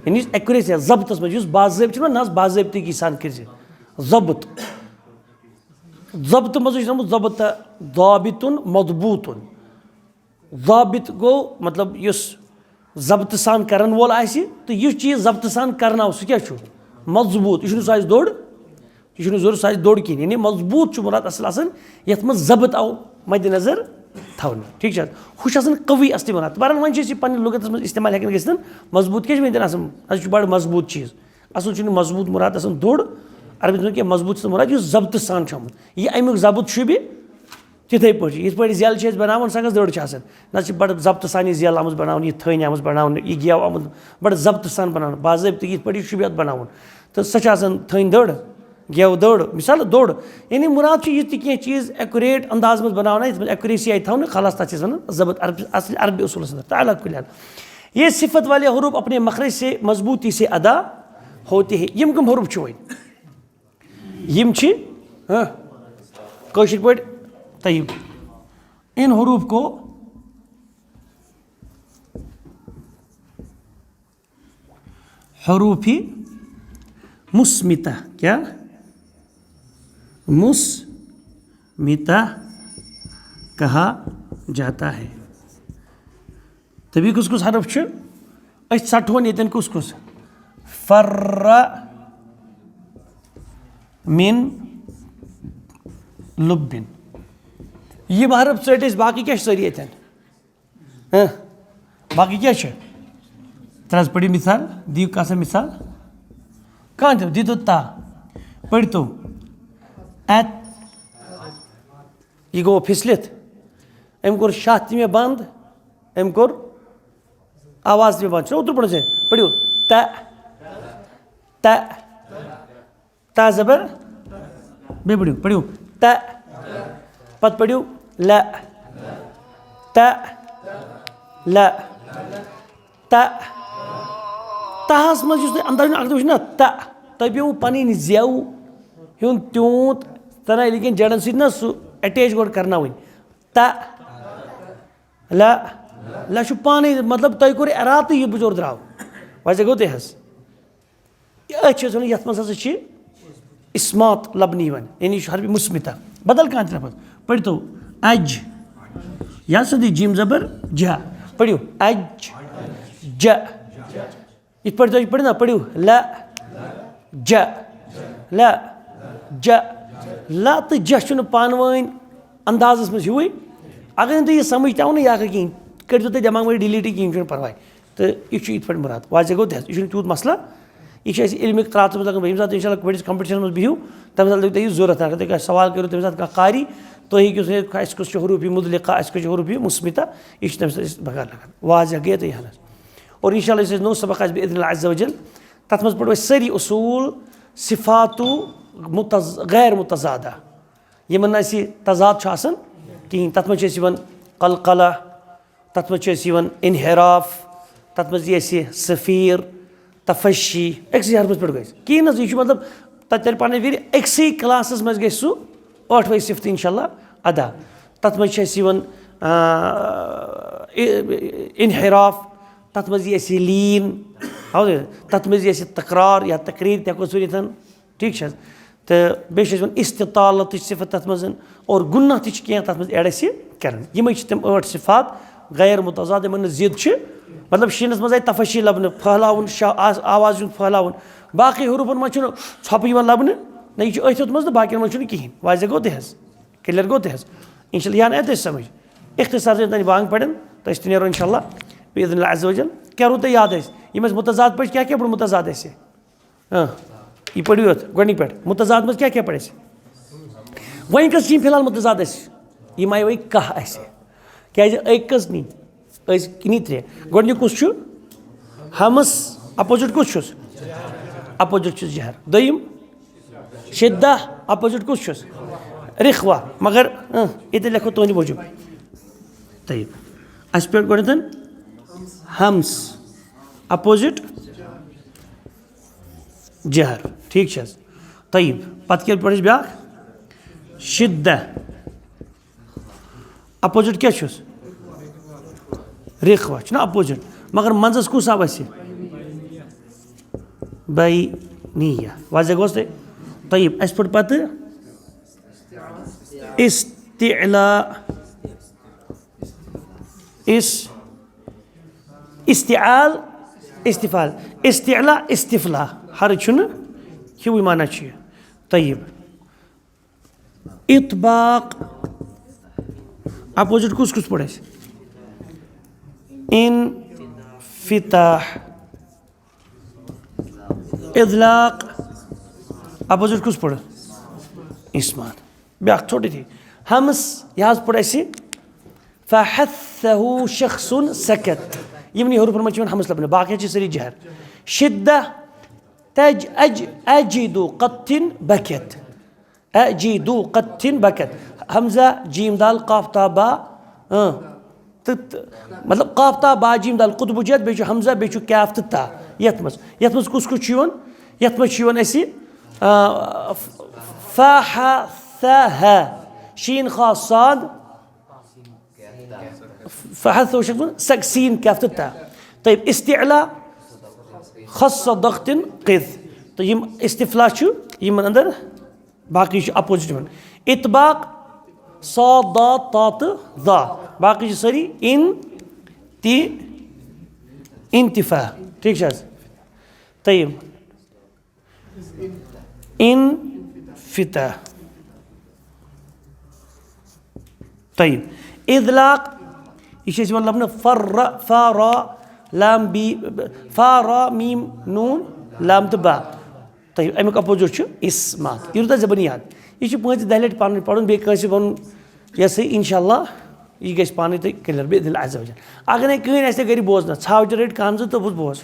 یعنی یُس accuracy یا ضبطس منٛز، یُس باضٲبطہٕ چھُنہ، نہ حظ باضٲبطگی سان کٔرۍ زِ ضبط۔ ضبط منٛز چھُ آمُت ضبط، ضابطُن، مضبوطُن۔ ضابط گوٚو مطلب یُس ضبطہٕ سان کرن وول آسہِ، تہٕ یُس چیٖز ضبطہٕ سان کرناو، سُہ کیٛاہ چھُ؟ مضبوط۔ یہِ چھُنہٕ سُہ آسہِ دوٚر، یہِ چھُنہٕ ضروٗرت سُہ آسہِ دوٚر کِہیٖنۍ۔ یعنی مضبوط چھُ مُراد اصل آسان، یتھ منٛز ضبط آو مدِ نظر تھاونہٕ۔ ٹھیٖک چھا؟ ہُہ چھُ آسان قوی اصلی مُراد۔ تہٕ بہرحال وۄنۍ چھِ أسۍ یہِ پننہِ لُغتس منٛز استعمال ہٮ۪کان گٔژھِتھ، مضبوط کیٛاہ چھِ وۄنۍ تیٚلہِ آسان؟ اَسہِ چھُ بڑٕ مضبوط چیٖز۔ اصل چھُنہٕ مضبوط مُراد آسان دوٚر، عربی منٛز کینٛہہ، مضبوط چھُ مُراد یُس ضبطہٕ سان چھُ آمُت۔ یہِ امیُک ضبط شوٗبہِ تِتھے پٲٹھۍ، یِتھ پٲٹھۍ زٮ۪ل چھِ أسۍ بناوان، سۄ کۄس دٔڑ چھِ آسان؟ نہ چھِ بڑٕ ضبطہٕ سان یہِ زٮ۪ل آمٕژ بناونہٕ، یہِ تھٔنۍ آمٕژ بناونہٕ، یہِ گٮ۪و آمُت بڑٕ ضبطہٕ سان بناونہٕ، باضٲبطہٕ یِتھ پٲٹھۍ یہِ شوٗبہِ اَتھ بناوُن۔ تہٕ سۄ چھِ آسان تھٔنۍ دٔڑ، گٮ۪و دٔڑ، مثال دٔڑ۔ یعنی مُراد چھُ یہِ تہِ کینٛہہ چیٖز accurate انداز منٛز بناونا، یَتھ منٛز accuracy آیہِ تھاونہٕ، خلاص تَتھ چھِ أسۍ وَنان ضبط، عربی، اصل عربی اصوٗلس اندر۔ تعالیٰ کُلٮ۪ن۔ یہ صفت والے حروف اپنے مخرج سے مضبوطی سے ادا ہوتے ہیں۔ یِم کٕم حروف چھِ وۄنۍ؟ یِم چھِ، ہاں، کٲشِر پٲٹھۍ، طیب۔ ان حروف کو، حروف مثبتہ، کیا؟ مثبتہ کہا جاتا ہے۔ تہٕ بیٚیہِ کُس کُس حرف چھُ؟ أسۍ ژَٹہون ییٚتٮ۪ن کُس کُس؟ فر من لبن۔ یِم حرف ژٔٹۍ أسۍ، باقٕے کیٛاہ چھِ سٲری ییٚتٮ۪ن؟ ہہ؟ باقٕے کیٛاہ چھِ؟ ترٛےٚ حظ پٔرِو مثال، دِیِو کانٛہہ سا مثال۔ کانٛہہ تہِ، دِتو تا۔ پٔرۍتو۔ اَت۔ یہِ گوٚو پھِسلِتھ۔ أمۍ کوٚر شاہ تہِ مےٚ بنٛد، أمۍ کوٚر آواز تہِ مےٚ بنٛد۔ چھُنہ اوترٕ پوٚرمُت ژےٚ؟ پٔرِو۔ تہ۔ تہ۔ تا زبر۔ بیٚیہِ پٔرِو، پٔرِو۔ تہ۔ پتہٕ پٔرِو۔ لہ۔ تہ۔ لہ۔ تہ۔ تہس منٛز یُس تۄہہِ اندر چھُنہ، اکھ دۄہ چھُنہ تہ، تۄہہِ پیوٚو پنٕنۍ زٮ۪و ہیوٚن تیوٗت، تنہٕ ییٚلہِ کِنۍ جڑن سۭتۍ نہ سُہ attach گۄڈٕ کرناوٕنۍ۔ تہ۔ لہ۔ لہ چھُ پانے، مطلب، تۄہہِ کوٚر ارادٕ یہِ بُجور درٛاو۔ وجہ گوٚو تہِ حظ۔ أتھۍ چھِ أسۍ وَنان، یَتھ منٛز ہسا چھِ اِسمات لَبنہٕ یِوان، یعنی یہِ چھُ حرفِ مُسمِتہ۔ بدل کانٛہہ تہِ لفظ پٔرۍتو، اَج، یا سیوٚدُے جیم زبر جا۔ پٔرِو، اَج، جا۔ یِتھ پٲٹھۍ تُہۍ پٔرِو نا، پٔرِو، لَ، جا، لَ، جا۔ لَ تہٕ جا چھُنہٕ پانہٕ ؤنۍ اندازَس منٛز ہیوٗوٕے۔ اگر نہٕ تُہۍ یہِ سَمٕجھ تہِ آو نہٕ یہِ اکھ کِہیٖنۍ، کٔرۍزیو تُہۍ دٮ۪ماغ منٛز delete کِہیٖنۍ، چھُنہٕ پَرواے۔ تہٕ یہِ چھُ یِتھ پٲٹھۍ مُراد۔ واضح گوٚو تہِ حظ، یہِ چھُنہٕ تیوٗت مسلہٕ۔ یہِ چھُ اَسہِ علمِ قراتَس منٛز لَگان، ییٚمہِ ساتہٕ اِنشاء اللہ بٔڑِس competition منٛز بِہِو، تَمہِ ساتہٕ لَگہِ تۄہہِ یہِ ضوٚرَتھ۔ اگر تۄہہِ کانٛہہ سوال کٔرِو، تَمہِ ساتہٕ کانٛہہ قاری، تُہۍ ہیٚکِو سُہ، اَسہِ کُس چھُ حروفِ مُطلقہ، اَسہِ کُس چھُ حروفِ مُثبتہ، یہِ چھُ تَمہِ ساتہٕ اَسہِ بکار لَگان۔ واضح گٔیے تۄہہِ یہِ ہَن حظ۔ اور اِنشاء اللہ یُس اَسہِ نوٚو سبق آسہِ بِإذن اللہ عز وجل، تَتھ منٛز پَرو أسۍ سٲری اصوٗل صفاتُ متض-، غیر متضادہ، یِمَن نہٕ اَسہِ تضاد چھُ آسان کِہیٖنۍ۔ تَتھ منٛز چھِ اَسہِ یِوان قلقلہ، تَتھ منٛز چھِ اَسہِ یِوان انحراف، تَتھ منٛز یی اَسہِ صفیر، تفشی، أکسٕے حرفَس پٮ۪ٹھ گژھِ۔ کِہیٖنۍ نہ حظ، یہِ چھُ مطلب، تَتہِ تَرِ پانَے ویٖرِ، أکسٕے class-س منٛز گژھِ سُہ ٲٹھوَے صفتہٕ اِنشاء اللہ ادا۔ تَتھ منٛز چھِ اَسہِ یِوان آ، اِ-، انحراف، تَتھ منٛز یی اَسہِ لیٖن، تَتھ منٛز یی اَسہِ تکرار یا تقریر تہِ ہٮ۪کو أسۍ ؤنِتھ۔ ٹھیٖک چھِ حظ؟ تہٕ بیٚیہِ چھِ أسۍ وَنان استطالتٕچ صفت تَتھ منٛز، اور گُناہ تہِ چھِ کینٛہہ تَتھ منٛز ایڈ اَسہِ کَران۔ یِمَے چھِ تِم ٲٹھ صفات غیر متضاد، یِمَن نہٕ ضد چھِ۔ مطلب، شیٖنَس منٛز آیہِ تفشی لَبنہٕ، پھٔہلاوُن، شا-، آز-، آواز ہُنٛد پھٔہلاوُن۔ باقٕے حروٗفَن منٛز چھُنہٕ ژھۄپہٕ یِوان لَبنہٕ، نہ یہِ چھُ أتھۍ یوت منٛز تہٕ باقیَن منٛز چھُنہٕ کِہیٖنۍ۔ واضح گوٚو تہِ حظ؟ کلیئر گوٚو تہِ حظ؟ انشاءاللہ یہِ آو نہ اَتہِ سمجھ۔ اختصار سۭتۍ یوٚتام بانگ پرن تہٕ أسۍ تہِ نیرو انشاءاللہ باذن اللہ عز وجل۔ کیٛاہ روٗد تۄہہِ یاد اَسہِ؟ یِم ٲسۍ متضاد پٲٹھۍ، کیٛاہ کیٛاہ پوٚر متضاد اَسہِ؟ ہاں، یہِ پٔرِو یوت گۄڈٕنِکۍ پٮ۪ٹھ۔ متضاد منٛز کیٛاہ کیٛاہ پَرِ اَسہِ؟ وۄنۍ کٔژ چھِ یِم فی الحال متضاد اَسہِ؟ یِم آیہِ وۄنۍ کاہ اَسہِ۔ کیٛازِ أکۍ کٔژ نی؟ أسۍ نی ترٛےٚ۔ گۄڈٕنیُک کُس چھُ؟ ہمس۔ اپوزٹ کُس چھُس؟ اپوزٹ چھُس جہر۔ دوٚیِم؟ شدہ۔ اپوزٹ کُس چھُس؟ رخوہ۔ مگر، اۭں، ییٚتہِ لیکھو تُہٕنٛدِ موٗجوٗب۔ طیب۔ اَسہِ پٮ۪ٹھ گۄڈٕنٮ۪تھ ہمس۔ اپوزٹ جہر۔ ٹھیٖک چھِ حظ؟ طیب۔ پَتہٕ کیٛاہ پَرِ اَسہِ بیٛاکھ؟ شدہ۔ اپوزٹ کیٛاہ چھُس؟ رخوہ۔ چھُنہ اپوزٹ؟ مگر منٛزَس کُس آو اَسہِ؟ بینیہ۔ واضح گوٚو تۄہہِ؟ طیب، اَسہِ پوٚر پَتہٕ استعلا، اس، استعال، استفال، استعلا، استفلا۔ ہر چھُنہٕ ہیوٗ معنی چھُ یہِ۔ طیب۔ اطباق۔ اپوزٹ کُس کُس پوٚر اَسہِ؟ انفتاح۔ اطلاق۔ اپوزٹ کُس پوٚر؟ اسمات۔ بیٛاکھ ژھوٚٹ یِتھٕے۔ ہمس، یہِ حظ پوٚر اَسہِ فحثه شخص سکت۔ یِمنٕے حروٗفن منٛز چھِ یِوان ہمس لبنہٕ، باقی چھِ سٲری جہر۔ شدہ، تج، اج، اجد قط بکت۔ اجد قط بکت۔ حمزہ، جیم دال، قاف تا با، اۭں۔ تہٕ، تہٕ، مطلب، قاف تا با جیم دال قطب جد، بیٚیہِ چھُ حمزہ، بیٚیہِ چھُ کیف تہٕ تا۔ یَتھ منٛز، یَتھ منٛز کُس کُس چھُ یِوان؟ یَتھ منٛز چھُ یِوان اَسہِ، آ، ف-، فا، ہا، ثا، ہا، شیٖن، خا، صاد، فحث وٕچھِتھ سک سیٖن کیف تہٕ تا۔ طیب، استعلا، خص ضغط قذ۔ تہٕ یِم استفلا چھُ، یِمن اندر باقٕے چھُ اپوزٹ یِوان۔ اطباق، صاد، ضاد، طا تہٕ ظا۔ باقٕے چھِ سٲری ان، تی، انتفا۔ ٹھیٖک چھِ حظ؟ طیب۔ انفتاح۔ طیب۔ اطلاق، یہِ چھِ أسۍ یِوان لَبنہٕ فر، فا، را، لام، بی، فا، را، میٖم، نوٗن، لام تہٕ با۔ طیب، اَمیُک اپوزٹ چھُ اسمات۔ یہِ روٗد اَسہِ زبٲنی یاد۔ یہِ چھُ پانٛژِ دَہہِ لَٹہِ پَنٕنۍ پَرُن، بیٚیہِ کٲنٛسہِ وَنُن، یہِ ہسا، انشاءاللہ، یہِ گژھِ پانَے تۄہہِ کلیئر، باذن اللہ عز وجل۔ اگر نَے کٕہٕنۍ آسہِ نہٕ گرِ بوزنَس، ژھاوجہِ رٔٹۍ کَن زٕ تہٕ بوز، بوز۔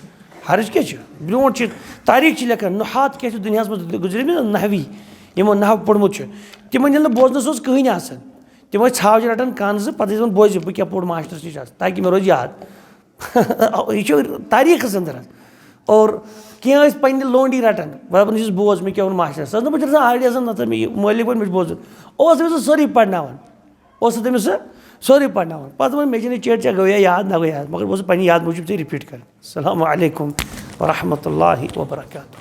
حرج کیٛاہ چھُ؟ برونٛٹھ چھِ تاریٖخ چھِ لیکھان، نحات کیٛاہ چھِ دُنیاہَس منٛز گُزریمٕتۍ، نحوی، یِمو نحو پوٚرمُت چھُ، تِمَن ییٚلہِ نہٕ بوزنَس اوس کٕہٕنۍ آسان، تِم ٲسۍ ژھاوجہِ رَٹان کَن زٕ، پَتہٕ ٲسۍ دَپان، "بوزِ، بہٕ کیٛاہ پوٚر ماسٹرَس نِش آز، تاکہِ مےٚ روزِ یاد۔" یہِ چھُ تاریٖخَس اندر حظ۔ اور کینٛہہ ٲسۍ پنٛنہِ لونٛڈی رَٹان، وۄنۍ دَپان، "یُس بوز، مےٚ کیٛاہ ووٚن ماسٹرَس؟" سُہ ٲس نہٕ بہٕ چھُس آسان آیڈیا زَن، نَتہٕ مےٚ یہِ مٲلِک ووٚن، مےٚ چھُ بوزُن۔ اوس أمِس سُہ سورُے پَرناوان۔ اوس سُہ تٔمِس سُہ سورُے پَرناوان۔ پَتہٕ ووٚن مےٚ، "چھِنہٕ چیٹ ژےٚ گوٚویا یاد، نہ گوٚو یاد، مگر بہٕ اوسُس پنٛنہِ یاد موٗجوٗب ژےٚ رِپیٖٹ کَران۔" السلام علیکم ورحمۃ اللہ وبرکاتہ۔